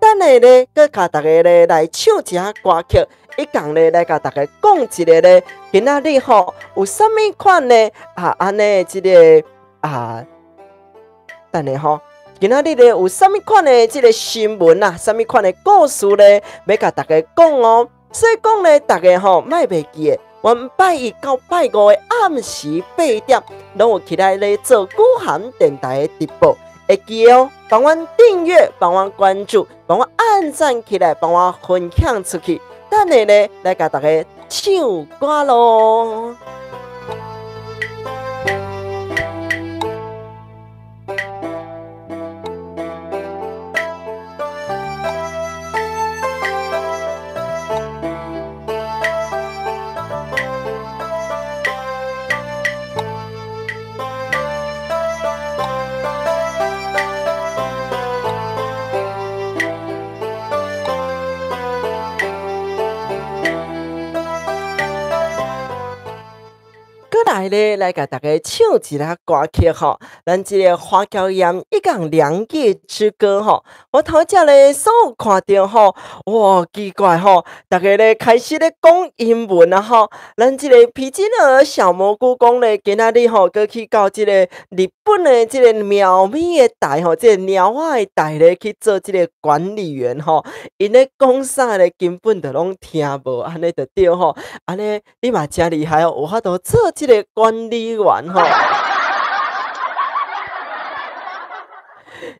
B: 等下咧，閣共大家咧來唱一下歌曲，一共咧來共大家講一个咧，今仔日吼有啥物款咧啊？按呢這个啊，等下吼，今仔日咧有啥物款的這个新聞啊，啥物款的故事咧，欲共大家講哦。所以講咧，大家吼莫袂記得。阮拜一到拜五的暗時八點，攏有起來咧做古涵電台的直播，會記得哦，幫阮訂閱，幫阮關注，幫阮按讚起來，幫阮分享出去。等下咧來共大家唱歌囉。來咧，來共大家唱一下歌曲吼，咱這个花嬌艷一講兩葉之歌吼，我頭才咧所有看著吼，哇，奇怪吼，逐家咧開始咧講英文啊吼，咱這个皮筋兒小蘑菇講咧，今仔日吼，閣去到這个日本的這个喵咪的台吼，這个貓仔的台咧去做這个管理員吼，𪜶咧講啥咧，根本就攏聽無，按呢就對吼，按呢你嘛誠厲害哦，有法度做這个管理員吼。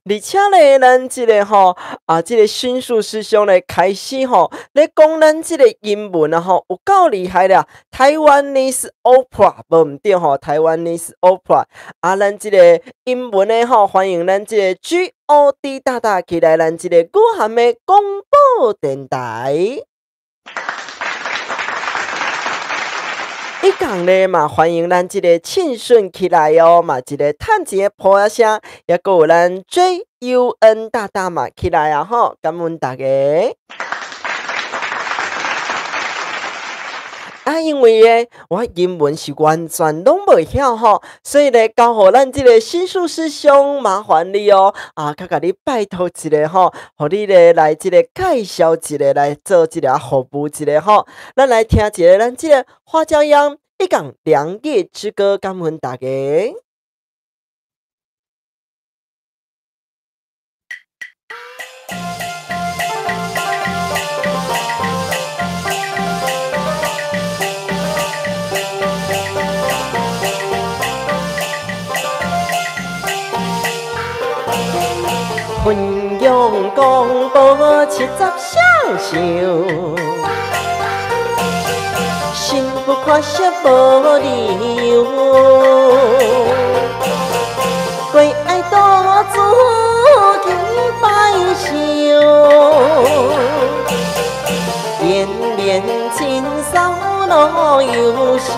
B: 而且咧，咱這个吼啊，這个迅速師兄咧開始吼咧講咱這個英文啊吼，有夠厲害啦！Taiwanese opera 無毋對吼，Taiwanese opera 啊，咱這個英文的吼，歡迎咱這個 GOD 大大起來，咱這個語涵的廣播電臺。一講咧嘛，歡迎咱這個慶順起來哦，嘛一個趁錢的破聲，也閣有咱 JUN 大大嘛起來啊吼，感恩大家。啊，因為咧，我英文是完全攏袂曉吼，所以咧，交予咱這個新術師兄麻煩你哦，啊，較共你拜託一下吼，予你咧來這個介紹一下，來做這個服務一下吼。咱來聽一下咱這個花椒秧一講兩葉之歌，感恩大家。汾陽公婆70雙壽，身不看色無理由，過愛多自己擺壽，連連親嫂樂優秀。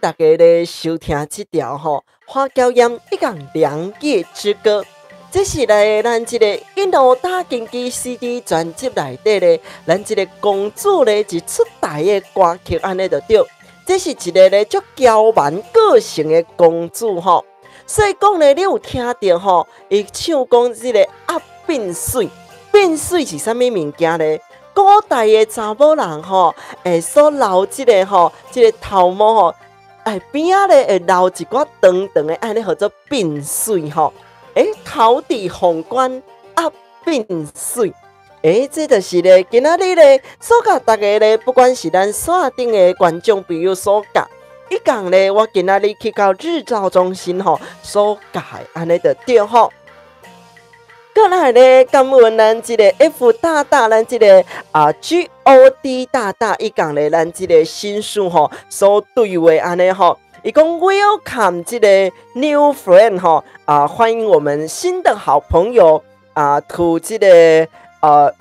B: 大家咧收聽這條吼花嬌艷一講兩葉之歌，這是來咱這個一路打根基 CD 專輯內底咧，咱這個公主咧一出台的歌曲按呢就對，這是一個咧足嬌蠻個性的公主吼，所以講咧，你有聽著吼，伊唱講這個鴨變水，變水是啥物物件咧？古代的查某人吼，會所留這個吼，這個頭毛吼。哎，邊仔咧會留一寡長長的，按呢號做鬢水吼。欸，頭戴鳳冠鴨鬢水，欸，這就是咧今仔日咧所教大家咧，不管是咱線頂的觀眾朋友所教，伊講咧，我今仔日去到日照中心吼，所改按呢就對吼。閣來咧，感恩咱這個 F 大大，咱這個啊 GOD 大大，伊講咧，咱這個新書吼所對話按呢吼，伊講 Welcome 這個 New Friend 吼啊，歡迎我們新的好朋友啊，to 這個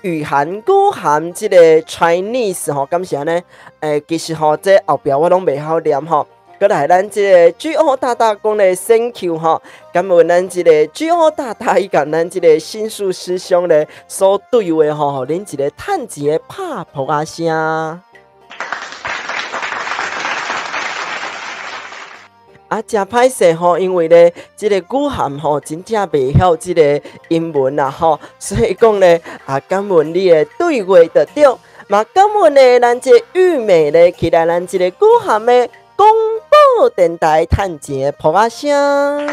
B: 雨涵、語涵這個 Chinese 吼，敢是按呢？其實吼，這後壁我攏袂曉念吼。閣來，咱這個 G.O 大大講咧，Thank you 吼，感恩咱這個 G.O 大大伊共咱這個新樹師兄咧所對話吼，予恁一個趁錢的拍噗仔聲。啊，誠歹勢吼，因為咧，這個語涵吼真正袂曉這個英文啦吼，所以講咧，啊，感恩你的對話就對，嘛感恩咧，咱這個玉美咧，起來咱這個語涵的廣播電台趁錢的噗仔聲。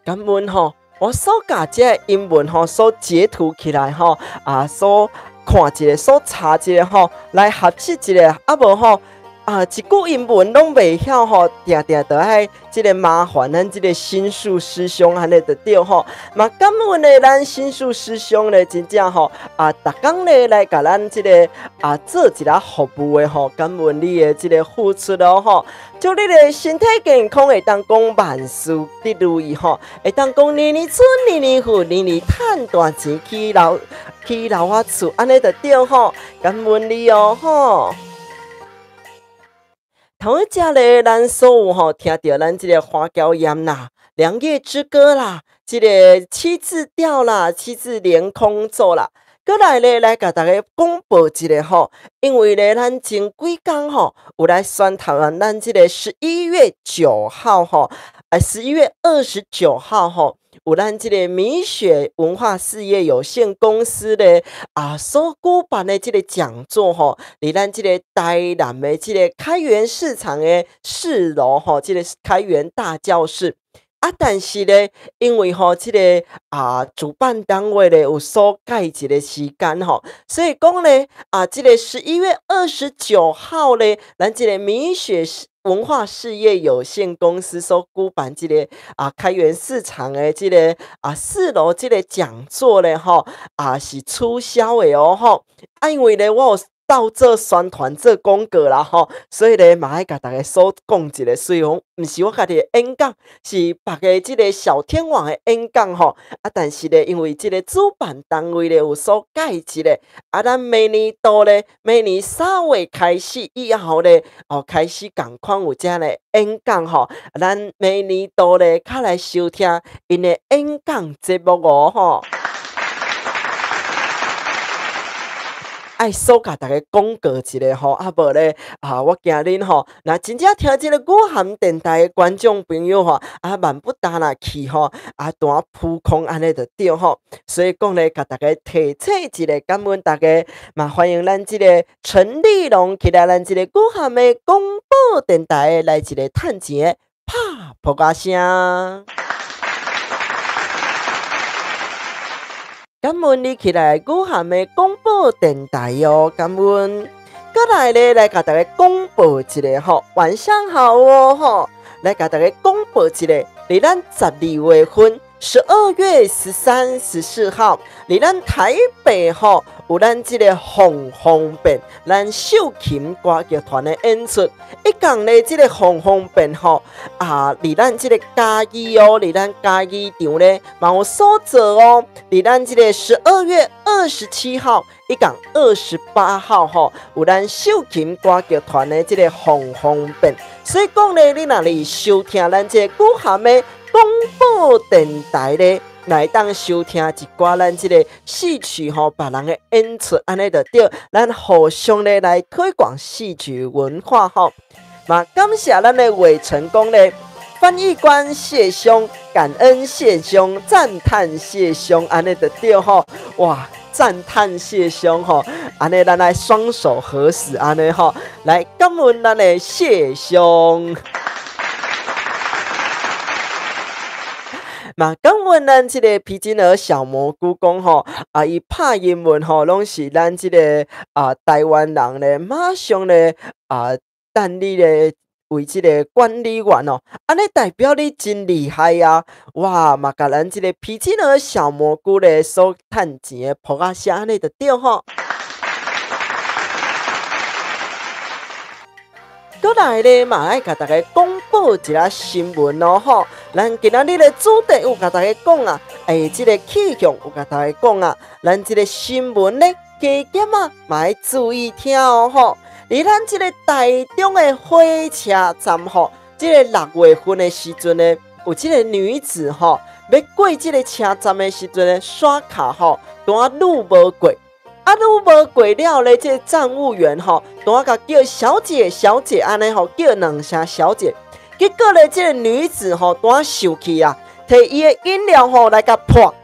B: 感恩吼，我所共這個英文吼所截圖起來吼，啊，所看一下，所查一下吼，來學習一下，啊無吼，啊一句英文攏袂曉吼，定定都愛這个麻煩咱這个新樹師兄按呢就對吼，嘛感恩的咱新樹師兄咧，真正吼啊，逐工咧來共咱這个啊做一下服務的吼，感恩你的這个付出哦吼，祝你的身體健康會當講萬事得如意吼，會當講年年春年年富，年年趁大錢去樓去樓仔厝，按呢就對吼，感恩你哦吼。頭一隻咧，咱所有吼聽著咱這個花嬌艷啦，《良夜之歌》啦，這個七字調啦，七字連空奏啦，閣來咧來共大家廣播一下吼，因為咧咱前幾工吼有來宣傳咱這個11月9號吼，啊11月29號吼。有咱這個米雪文化事業有限公司咧啊所舉辦的這個講座吼，佇咱這個台南的這個開元市場的四樓吼，這個開元大教室。啊，但是咧，因為吼這個啊主辦單位咧有所改一個時間吼，所以講咧啊，這個11月29號咧，咱這個米雪文化事業有限公司所舉辦這個啊開元市場的這個啊四樓這個講座咧吼啊是取消的哦吼，啊因為咧我有到做宣傳做廣告啦吼，所以咧嘛愛共大家所講一下，雖然毋是我家己的演講，是別个這個小天王的演講吼，啊但是咧因為這個主辦單位咧有所改一下，啊咱明年度咧，明年3月開始以後咧，哦開始仝款有這个演講吼，咱明年度咧較來收聽𪜶的演講節目哦吼。愛所共大家廣告一下吼，啊無咧啊，我驚恁吼，若真正聽這个語涵電台的觀眾朋友吼，啊萬不達若去吼，啊單撲空按呢就對吼，所以講咧，共大家提醒一下，感恩大家，嘛歡迎咱這个陳立農起來咱這个語涵的廣播電台來一个趁錢的拍噗仔聲。感恩你起來語涵的廣播電台哦，感恩。閣來咧，來共大家廣播一下吼，晚上好哦吼，來共大家廣播一下，佇咱12月份，12月13、14號，佇咱台北吼，有咱這个鳳凰變，咱秀琴歌劇團的演出。一共咧，這个鳳凰變吼，啊，佇咱這个嘉義哦，佇咱嘉義場咧，嘛有所做哦。佇咱這个12月27號，一共28號吼，有咱秀琴歌劇團的這个鳳凰變。所以講咧，你若咧收聽咱這个語涵的廣播電台咧，來當收聽一寡咱這个戲曲吼，別人的演出，按呢就對，咱互相咧來推廣戲曲文化吼。嘛，感謝咱的偉成功咧，翻譯官謝兄，感恩謝兄，讚嘆謝兄，按呢就對吼。哇，讚嘆謝兄吼，按呢咱來雙手合十，按呢吼，來感恩咱的謝兄。嘛，感恩咱這个皮筋兒小蘑菇講吼，啊，伊拍英文吼，攏是咱這个啊台灣人咧，馬上咧啊等你咧為這个管理員哦，按呢代表你真厲害啊！哇，嘛共咱這个皮筋兒小蘑菇咧所趁錢的噗仔聲，按呢就對吼。閣來咧，嘛愛共大家公布一下新聞咯吼。咱今仔日的主題有共大家講啊，欸，這个氣象有共大家講啊，咱這个新聞咧加減啊，嘛愛注意聽哦吼。佇咱這个台中的火車站吼，這个6月份的時陣呢，有這个女子吼，欲過這个車站的時陣呢，刷卡吼，拄仔愈無過。啊，愈無過了咧，這个站務員吼，拄仔共叫小姐、小姐按呢吼，叫兩聲小姐。結果咧，這个女子吼，拄仔生氣啊，提伊的飲料吼來共潑。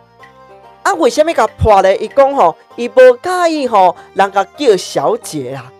B: 啊，為啥物共潑咧？伊講吼，伊無佮意吼，人共叫小姐啦。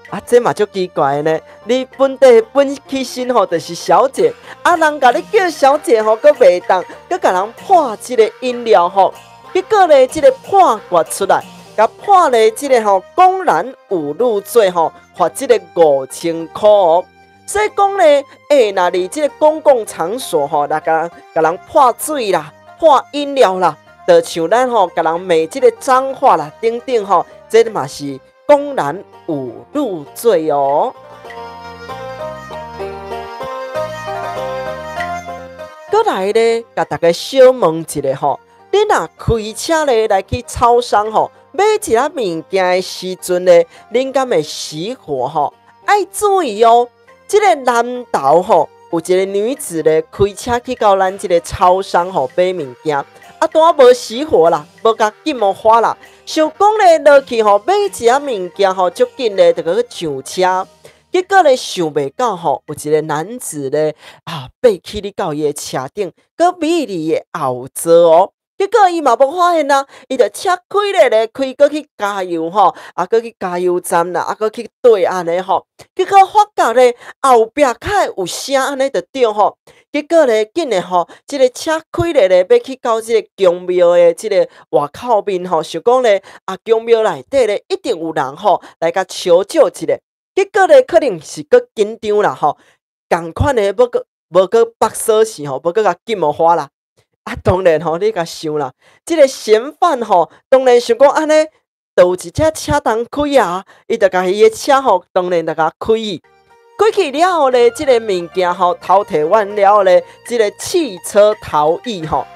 B: 啊，這嘛足奇怪的呢！你本底本起身吼，就是小姐，啊，人共你叫小姐吼，閣袂當，閣共人潑這个飲料吼。結果咧，這个判決出來，共判咧，這个吼公然侮辱罪吼，罰這个5000箍哦。所以講咧，欸，若佇這个公共場所吼，來共人潑水啦、潑飲料啦，就像咱吼共人罵這个髒話啦，等等吼，這嘛是公然侮辱罪哦。閣來咧，共大家小問一下吼。你若開車咧來去超商吼，買一仔物件的時陣咧，恁敢會熄火吼？愛注意哦，這个南投吼，有一个女子咧開車去到咱這个超商吼買物件，啊，拄仔無熄火啦，無共禁火啦，想講咧落去吼買一仔物件吼，足緊咧就閣去上車。結果咧，想袂到吼，有一个男子咧啊，爬起咧到伊的車頂，閣美麗的後座哦。結果伊嘛無發現啊，伊就車開咧咧開，閣去加油吼，啊，閣去加油站啦，啊，閣去對按呢吼。結果發覺咧後壁較會有聲按呢就對吼。結果咧，竟然吼，這个車開咧咧，欲去到這个宮廟的這个外口面吼，想講咧啊，宮廟內底咧一定有人吼來共求救一下。結果咧，可能是閣緊張啦吼，仝款的無閣無閣縛鎖匙吼，無閣共禁火啦。啊，當然吼，你共想啦，這个嫌犯吼，當然想講按呢，就有一隻車通開啊，伊就共伊的車吼，當然就共開去，開去了後咧，這个物件吼偷提完了後咧，這个汽車逃逸吼，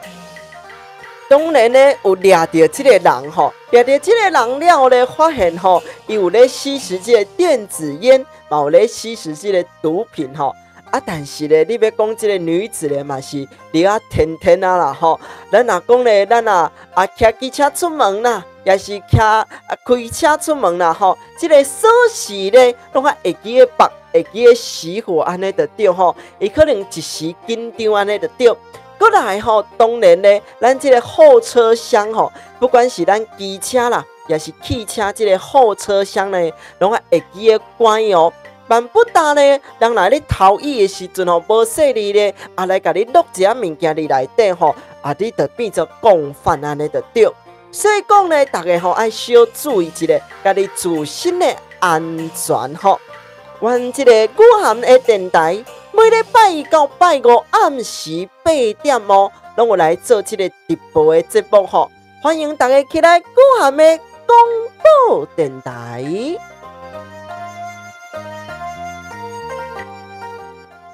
B: 當然咧有掠著這个人吼，掠著這個人了後咧，發現吼，伊有咧吸食這个電子菸，嘛有咧吸食這个毒品吼。啊，但是咧，你欲講這个女子咧，嘛是著啊天天啊啦吼。咱若講咧，咱啊啊騎機車出門啦，也是騎啊開車出門啦吼。這个鎖匙咧，攏愛會記得縛，會記得熄火按呢就對吼。伊可能一時緊張按呢就對。閣來吼，當然咧，咱這个後車廂吼，不管是咱機車啦，也是汽車，這个後車廂咧，攏愛會記得關哦。萬不得咧，人來咧逃逸的時陣吼，無細膩咧，啊來共你落一仔物件佇內底吼，啊你就變做共犯按呢就對。所以講咧，逐家吼愛小注意一下，家己自身的安全吼。阮這個雨涵的電台，每禮拜一到拜五暗時8點哦，攏有來做這個直播的節目吼，歡迎大家起來雨涵的廣播電台。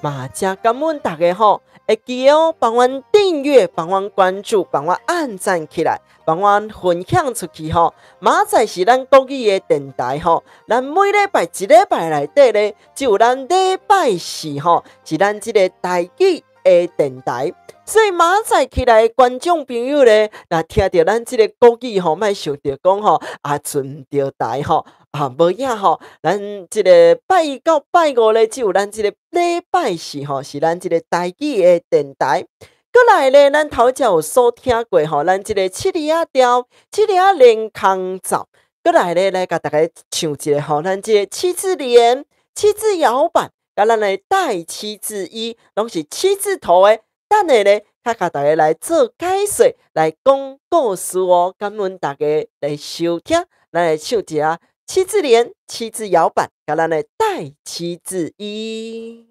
B: 嘛，真感恩大家吼，會記得哦，幫阮訂閱，幫阮關注，幫阮按讚起來，幫阮分享出去吼。明仔載是咱國語的電台吼，咱每禮拜一禮拜內底咧，只有咱禮拜四吼，是咱這个台語的電台。所以明仔載起來的觀眾朋友咧，若聽著咱這个國語吼，莫想著講吼，啊，轉著台吼。啊，無影吼，咱這个拜一到拜五咧，只有咱這个禮拜四吼，是咱這个台語的電台。閣來咧，咱頭才有所聽過吼，咱這个七里仔調、七里仔連空奏。閣來咧，來共大家唱一个吼，咱這个七字連、七字搖板，佮咱的帶七字一，攏是七字頭的。等下咧，較共大家來做解說，來講故事哦。感恩大家來收聽，咱來唱一下七字連、七字搖板，佮咱的戴七字衣。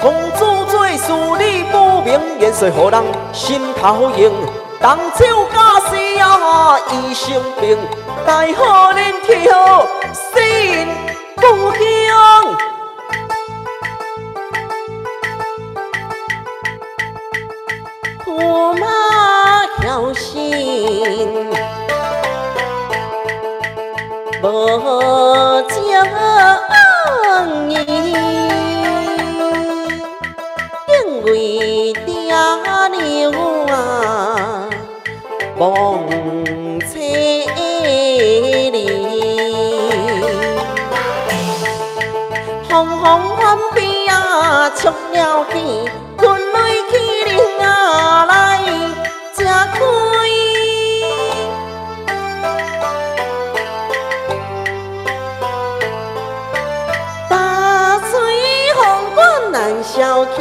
C: 公主做事你不明，言说予人心头硬。当初假使啊医生病，大好恁跳心不惊。
A: 驸马侥幸，无情义，敬为爹娘啊，望千里，风风翻飞啊，出了气，军雷起灵啊来食亏。大水风管难消去，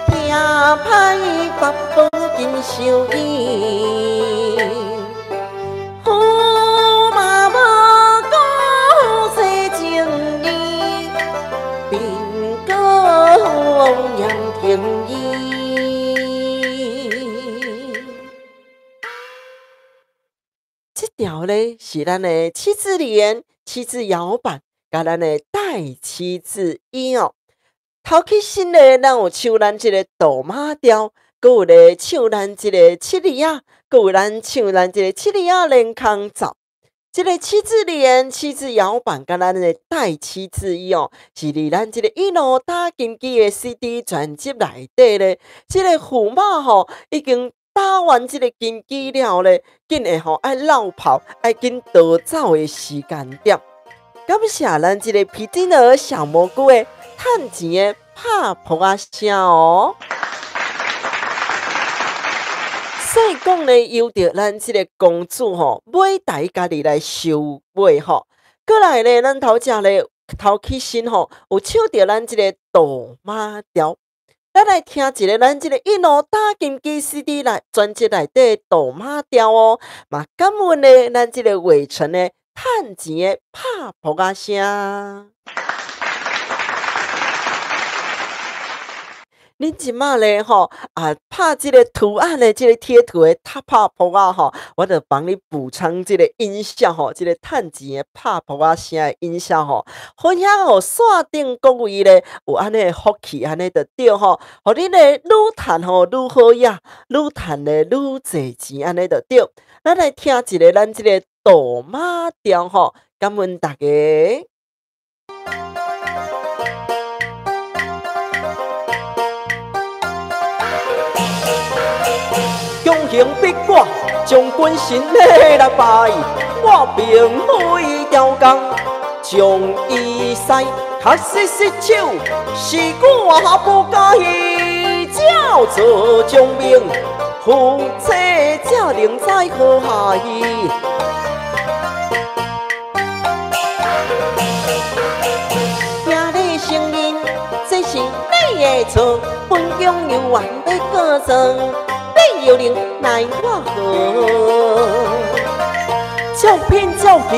A: 听歹八宝金相依，驸马无辜这情义，贫国严廷义。
B: 这条咧是咱的七字连、七字摇板，佮咱的戴七字衣哦。头起身咧，咱有唱咱这个杜马调，阁有咧唱咱这个七里仔，阁有咱唱咱这个七里仔连空走。这个七字连、七字摇板，佮咱的戴七字衣哦，是伫咱这个一路打金鸡的 CD 专辑内底咧。这个驸马吼已经打完这个金鸡了咧，紧会吼爱落跑，爱紧逃走的时间点。感谢咱这个皮筋儿小蘑菇的趁钱的拍噗仔声哦。所以讲咧，由著咱这个公主吼，买台家己来收尾吼。过来咧，咱头前咧头起身吼，有唱著咱这个杜马调。咱来听一个咱这个一路打金鸡 CD 内专辑内底杜马调哦。嘛感恩咧，咱这个伟成的趁钱的拍噗仔声。恁这马咧吼啊，拍这个图案的这个贴图的拍噗仔吼，我就帮你补充这个音效吼，这个趁钱的拍噗仔声的音效吼，分享予线顶各位咧有按呢福气，按呢就对吼，予恁咧愈趁吼愈好呀，愈趁咧愈济钱，按呢就对。咱来听一个咱这个杜马调吼，感恩大家。
C: 强行逼我将军神来拜，我并非刁工将伊杀，确实失手是我不该照做将命，夫妻才能知好害。
A: 听你承认这是你的错，本宫犹原欲告状。你又能奈我何？
C: 照骗照行，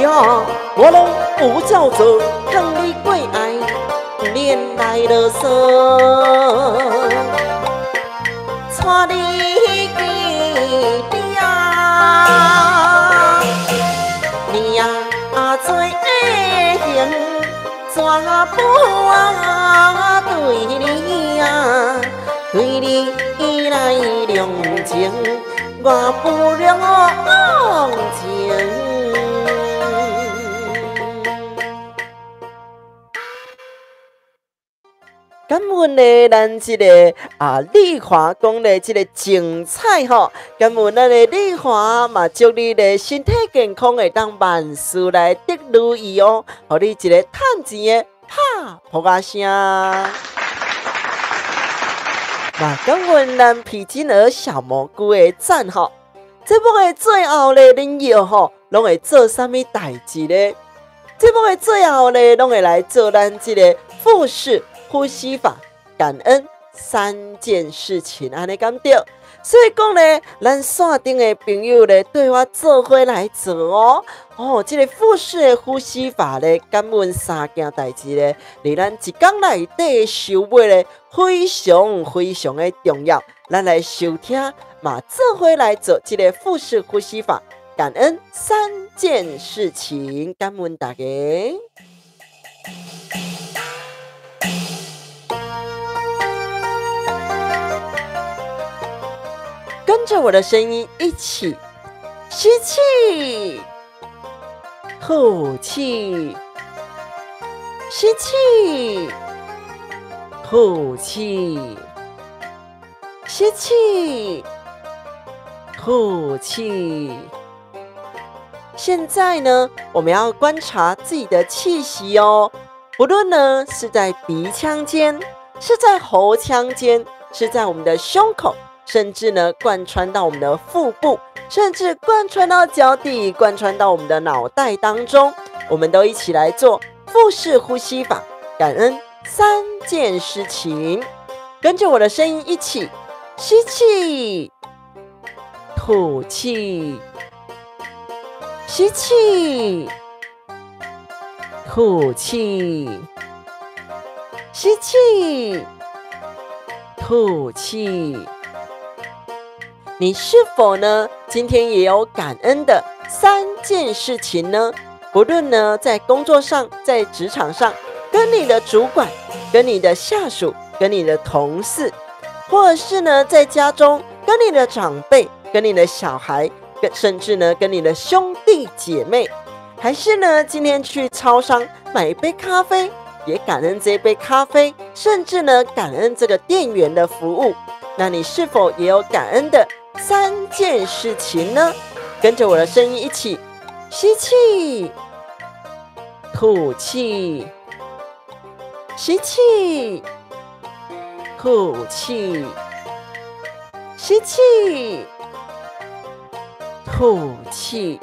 C: 我拢有照做。
A: 劝你过爱，毋免来啰嗦。带你见爹，你啊做行，怎不对你啊？对你来量情，我不量情。
B: 感恩咧，咱这个啊丽华讲的这个精彩吼，感恩咱的丽华嘛，祝你的身体健康，会当万事来得如意哦，予你一个趁钱的拍噗仔声。嘛，感恩咱皮筋儿小蘑菇的赞吼。节目的最后咧，恁药吼拢会做啥物代志咧？节目的最后咧，攏會來做咱這个腹式呼吸法，感恩三件事情，按呢敢對？所以講咧，咱線頂的朋友咧，對我做伙來做哦。哦，這个腹式的呼吸法咧，感恩三件代誌咧，佇咱一工內底收尾咧，非常非常的重要。咱來收聽，嘛做伙來做這个腹式呼吸法，感恩三件事情，感恩大家。跟着我的聲音一起吸氣、吐氣、吸氣、吐氣、吸氣、吐氣。現在呢，我們要觀察自己的氣息哦，不論呢是在鼻腔間，是在喉腔間，是在我們的胸口，甚至呢貫穿到我們的腹部，甚至貫穿到腳底，貫穿到我們的腦袋當中，我們都一起來做腹式呼吸法，感恩三件事情。跟着我的聲音一起吸氣、吐氣、吸氣、吐氣、吸氣、吐氣。你是否呢？今天也有感恩的三件事情呢？不論呢，在工作上，在職場上，跟你的主管、跟你的下屬、跟你的同事，或者是呢，在家中跟你的長輩、跟你的小孩，甚至呢，跟你的兄弟姐妹，還是呢，今天去超商買一杯咖啡，也感恩這杯咖啡，甚至呢，感恩這個店員的服務。那你是否也有感恩的三件事情呢？跟着我的聲音一起吸氣、吐氣、吸氣、吐氣、吸氣、吐氣。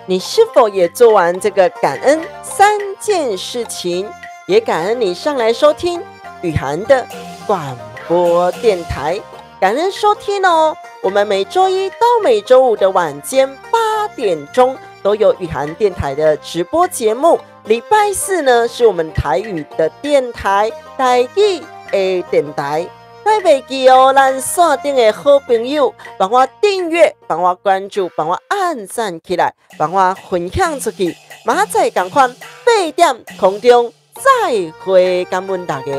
B: 你是否也做完這個感恩三件事情？也感恩你上來收聽雨涵的廣播電台，感恩收聽哦。我們每週一到每週五的晚間8點鐘都有雨涵電台的直播節目。禮拜四呢是我們台語的電台，台語的電台。莫袂記哦，咱線頂的好朋友，幫我訂閱，幫我關注，幫我按讚起來，幫我分享出去。明仔載同款8點空中再會，感恩大家。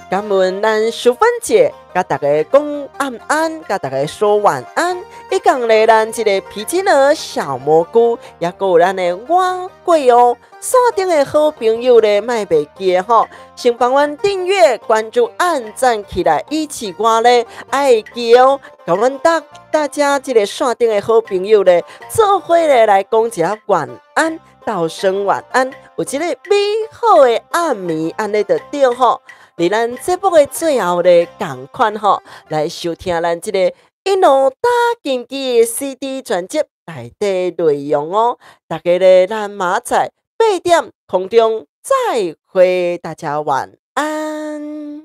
B: 感恩咱淑芬姐，佮大家講晚安，佮大家說晚安。一講咧，咱這个皮筋兒小蘑菇，也閣有咱的碗粿哦。線頂的好朋友咧，莫袂記吼，先幫阮訂閱、關注、按讚起來，一起我咧愛記哦。佮阮大家這个線頂的好朋友咧，做伙咧來講一下晚安，道聲晚安，有這个美好的暗暝，按呢就對吼。佇咱節目的最後咧，仝款吼，來收聽咱這個一路打金枝的 CD 專輯內底內容哦。大家咧，咱明仔載8點空中再會，大家晚安。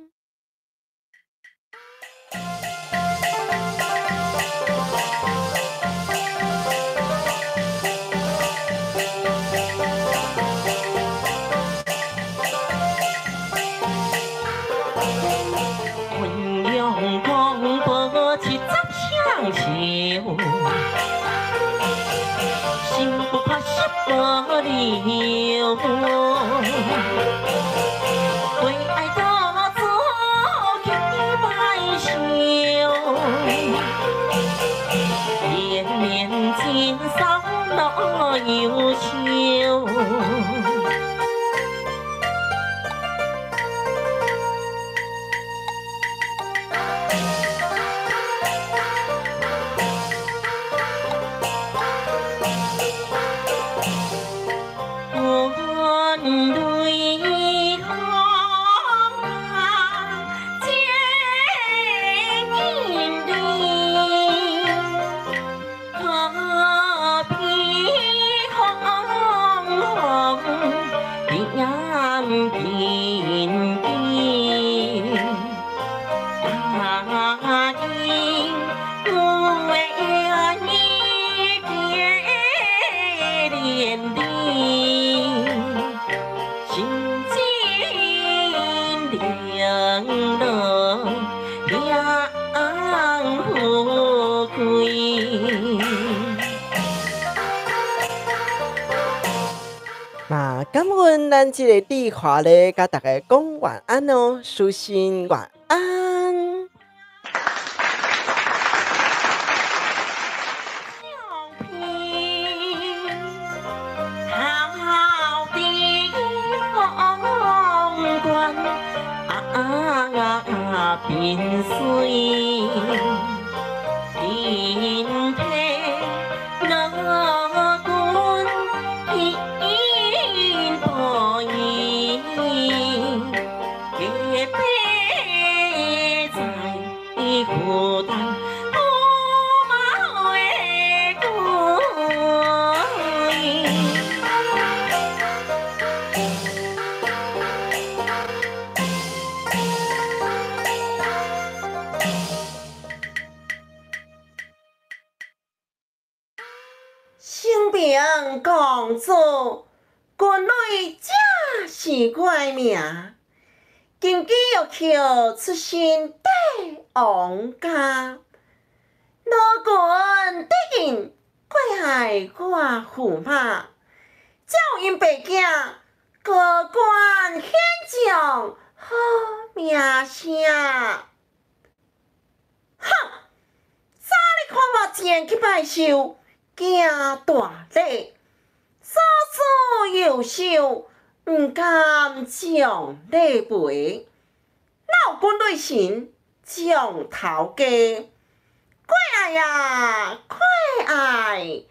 D: 心不怕失无理由，为爱到处去拜寿，连绵金桑老优秀。
B: 嘛，感恩咱這个智華咧，佮大家講晚安哦，舒心晚安。
A: 升平公主，军女这是我的名，金枝玉叶出身帝王家，老君得应过爱我驸马，照𪜶爸囝高官显将好名声。哼，早你看我前去拜寿，行大礼，左思右想，毋甘将礼赔。哪有军队神将头家？过爱啊，过爱，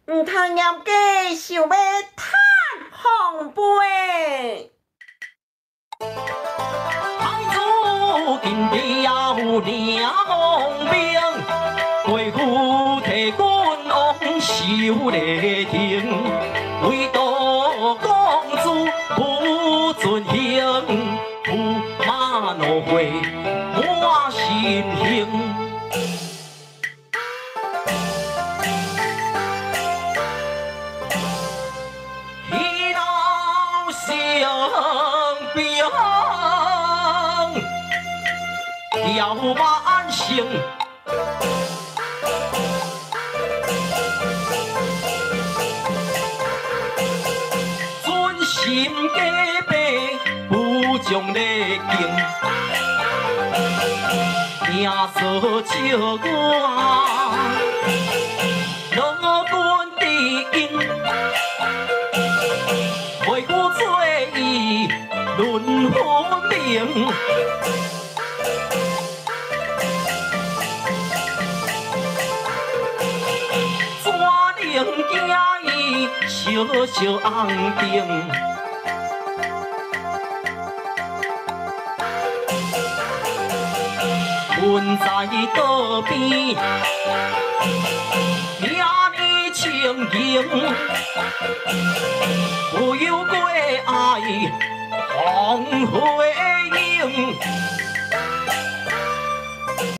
A: 毋通严家想欲趁风飞。
C: 太子金雕领兵，贵妇替君王守礼亭，唯独公主不准行，驸马怒火满心胸。喜闹升平，叫万圣。心家白，不将礼敬，听说笑我，老君知音，袂负做伊论分明。怎能惊伊小小红灯？阮在桌边，遐尔清莹，不由过爱风花影。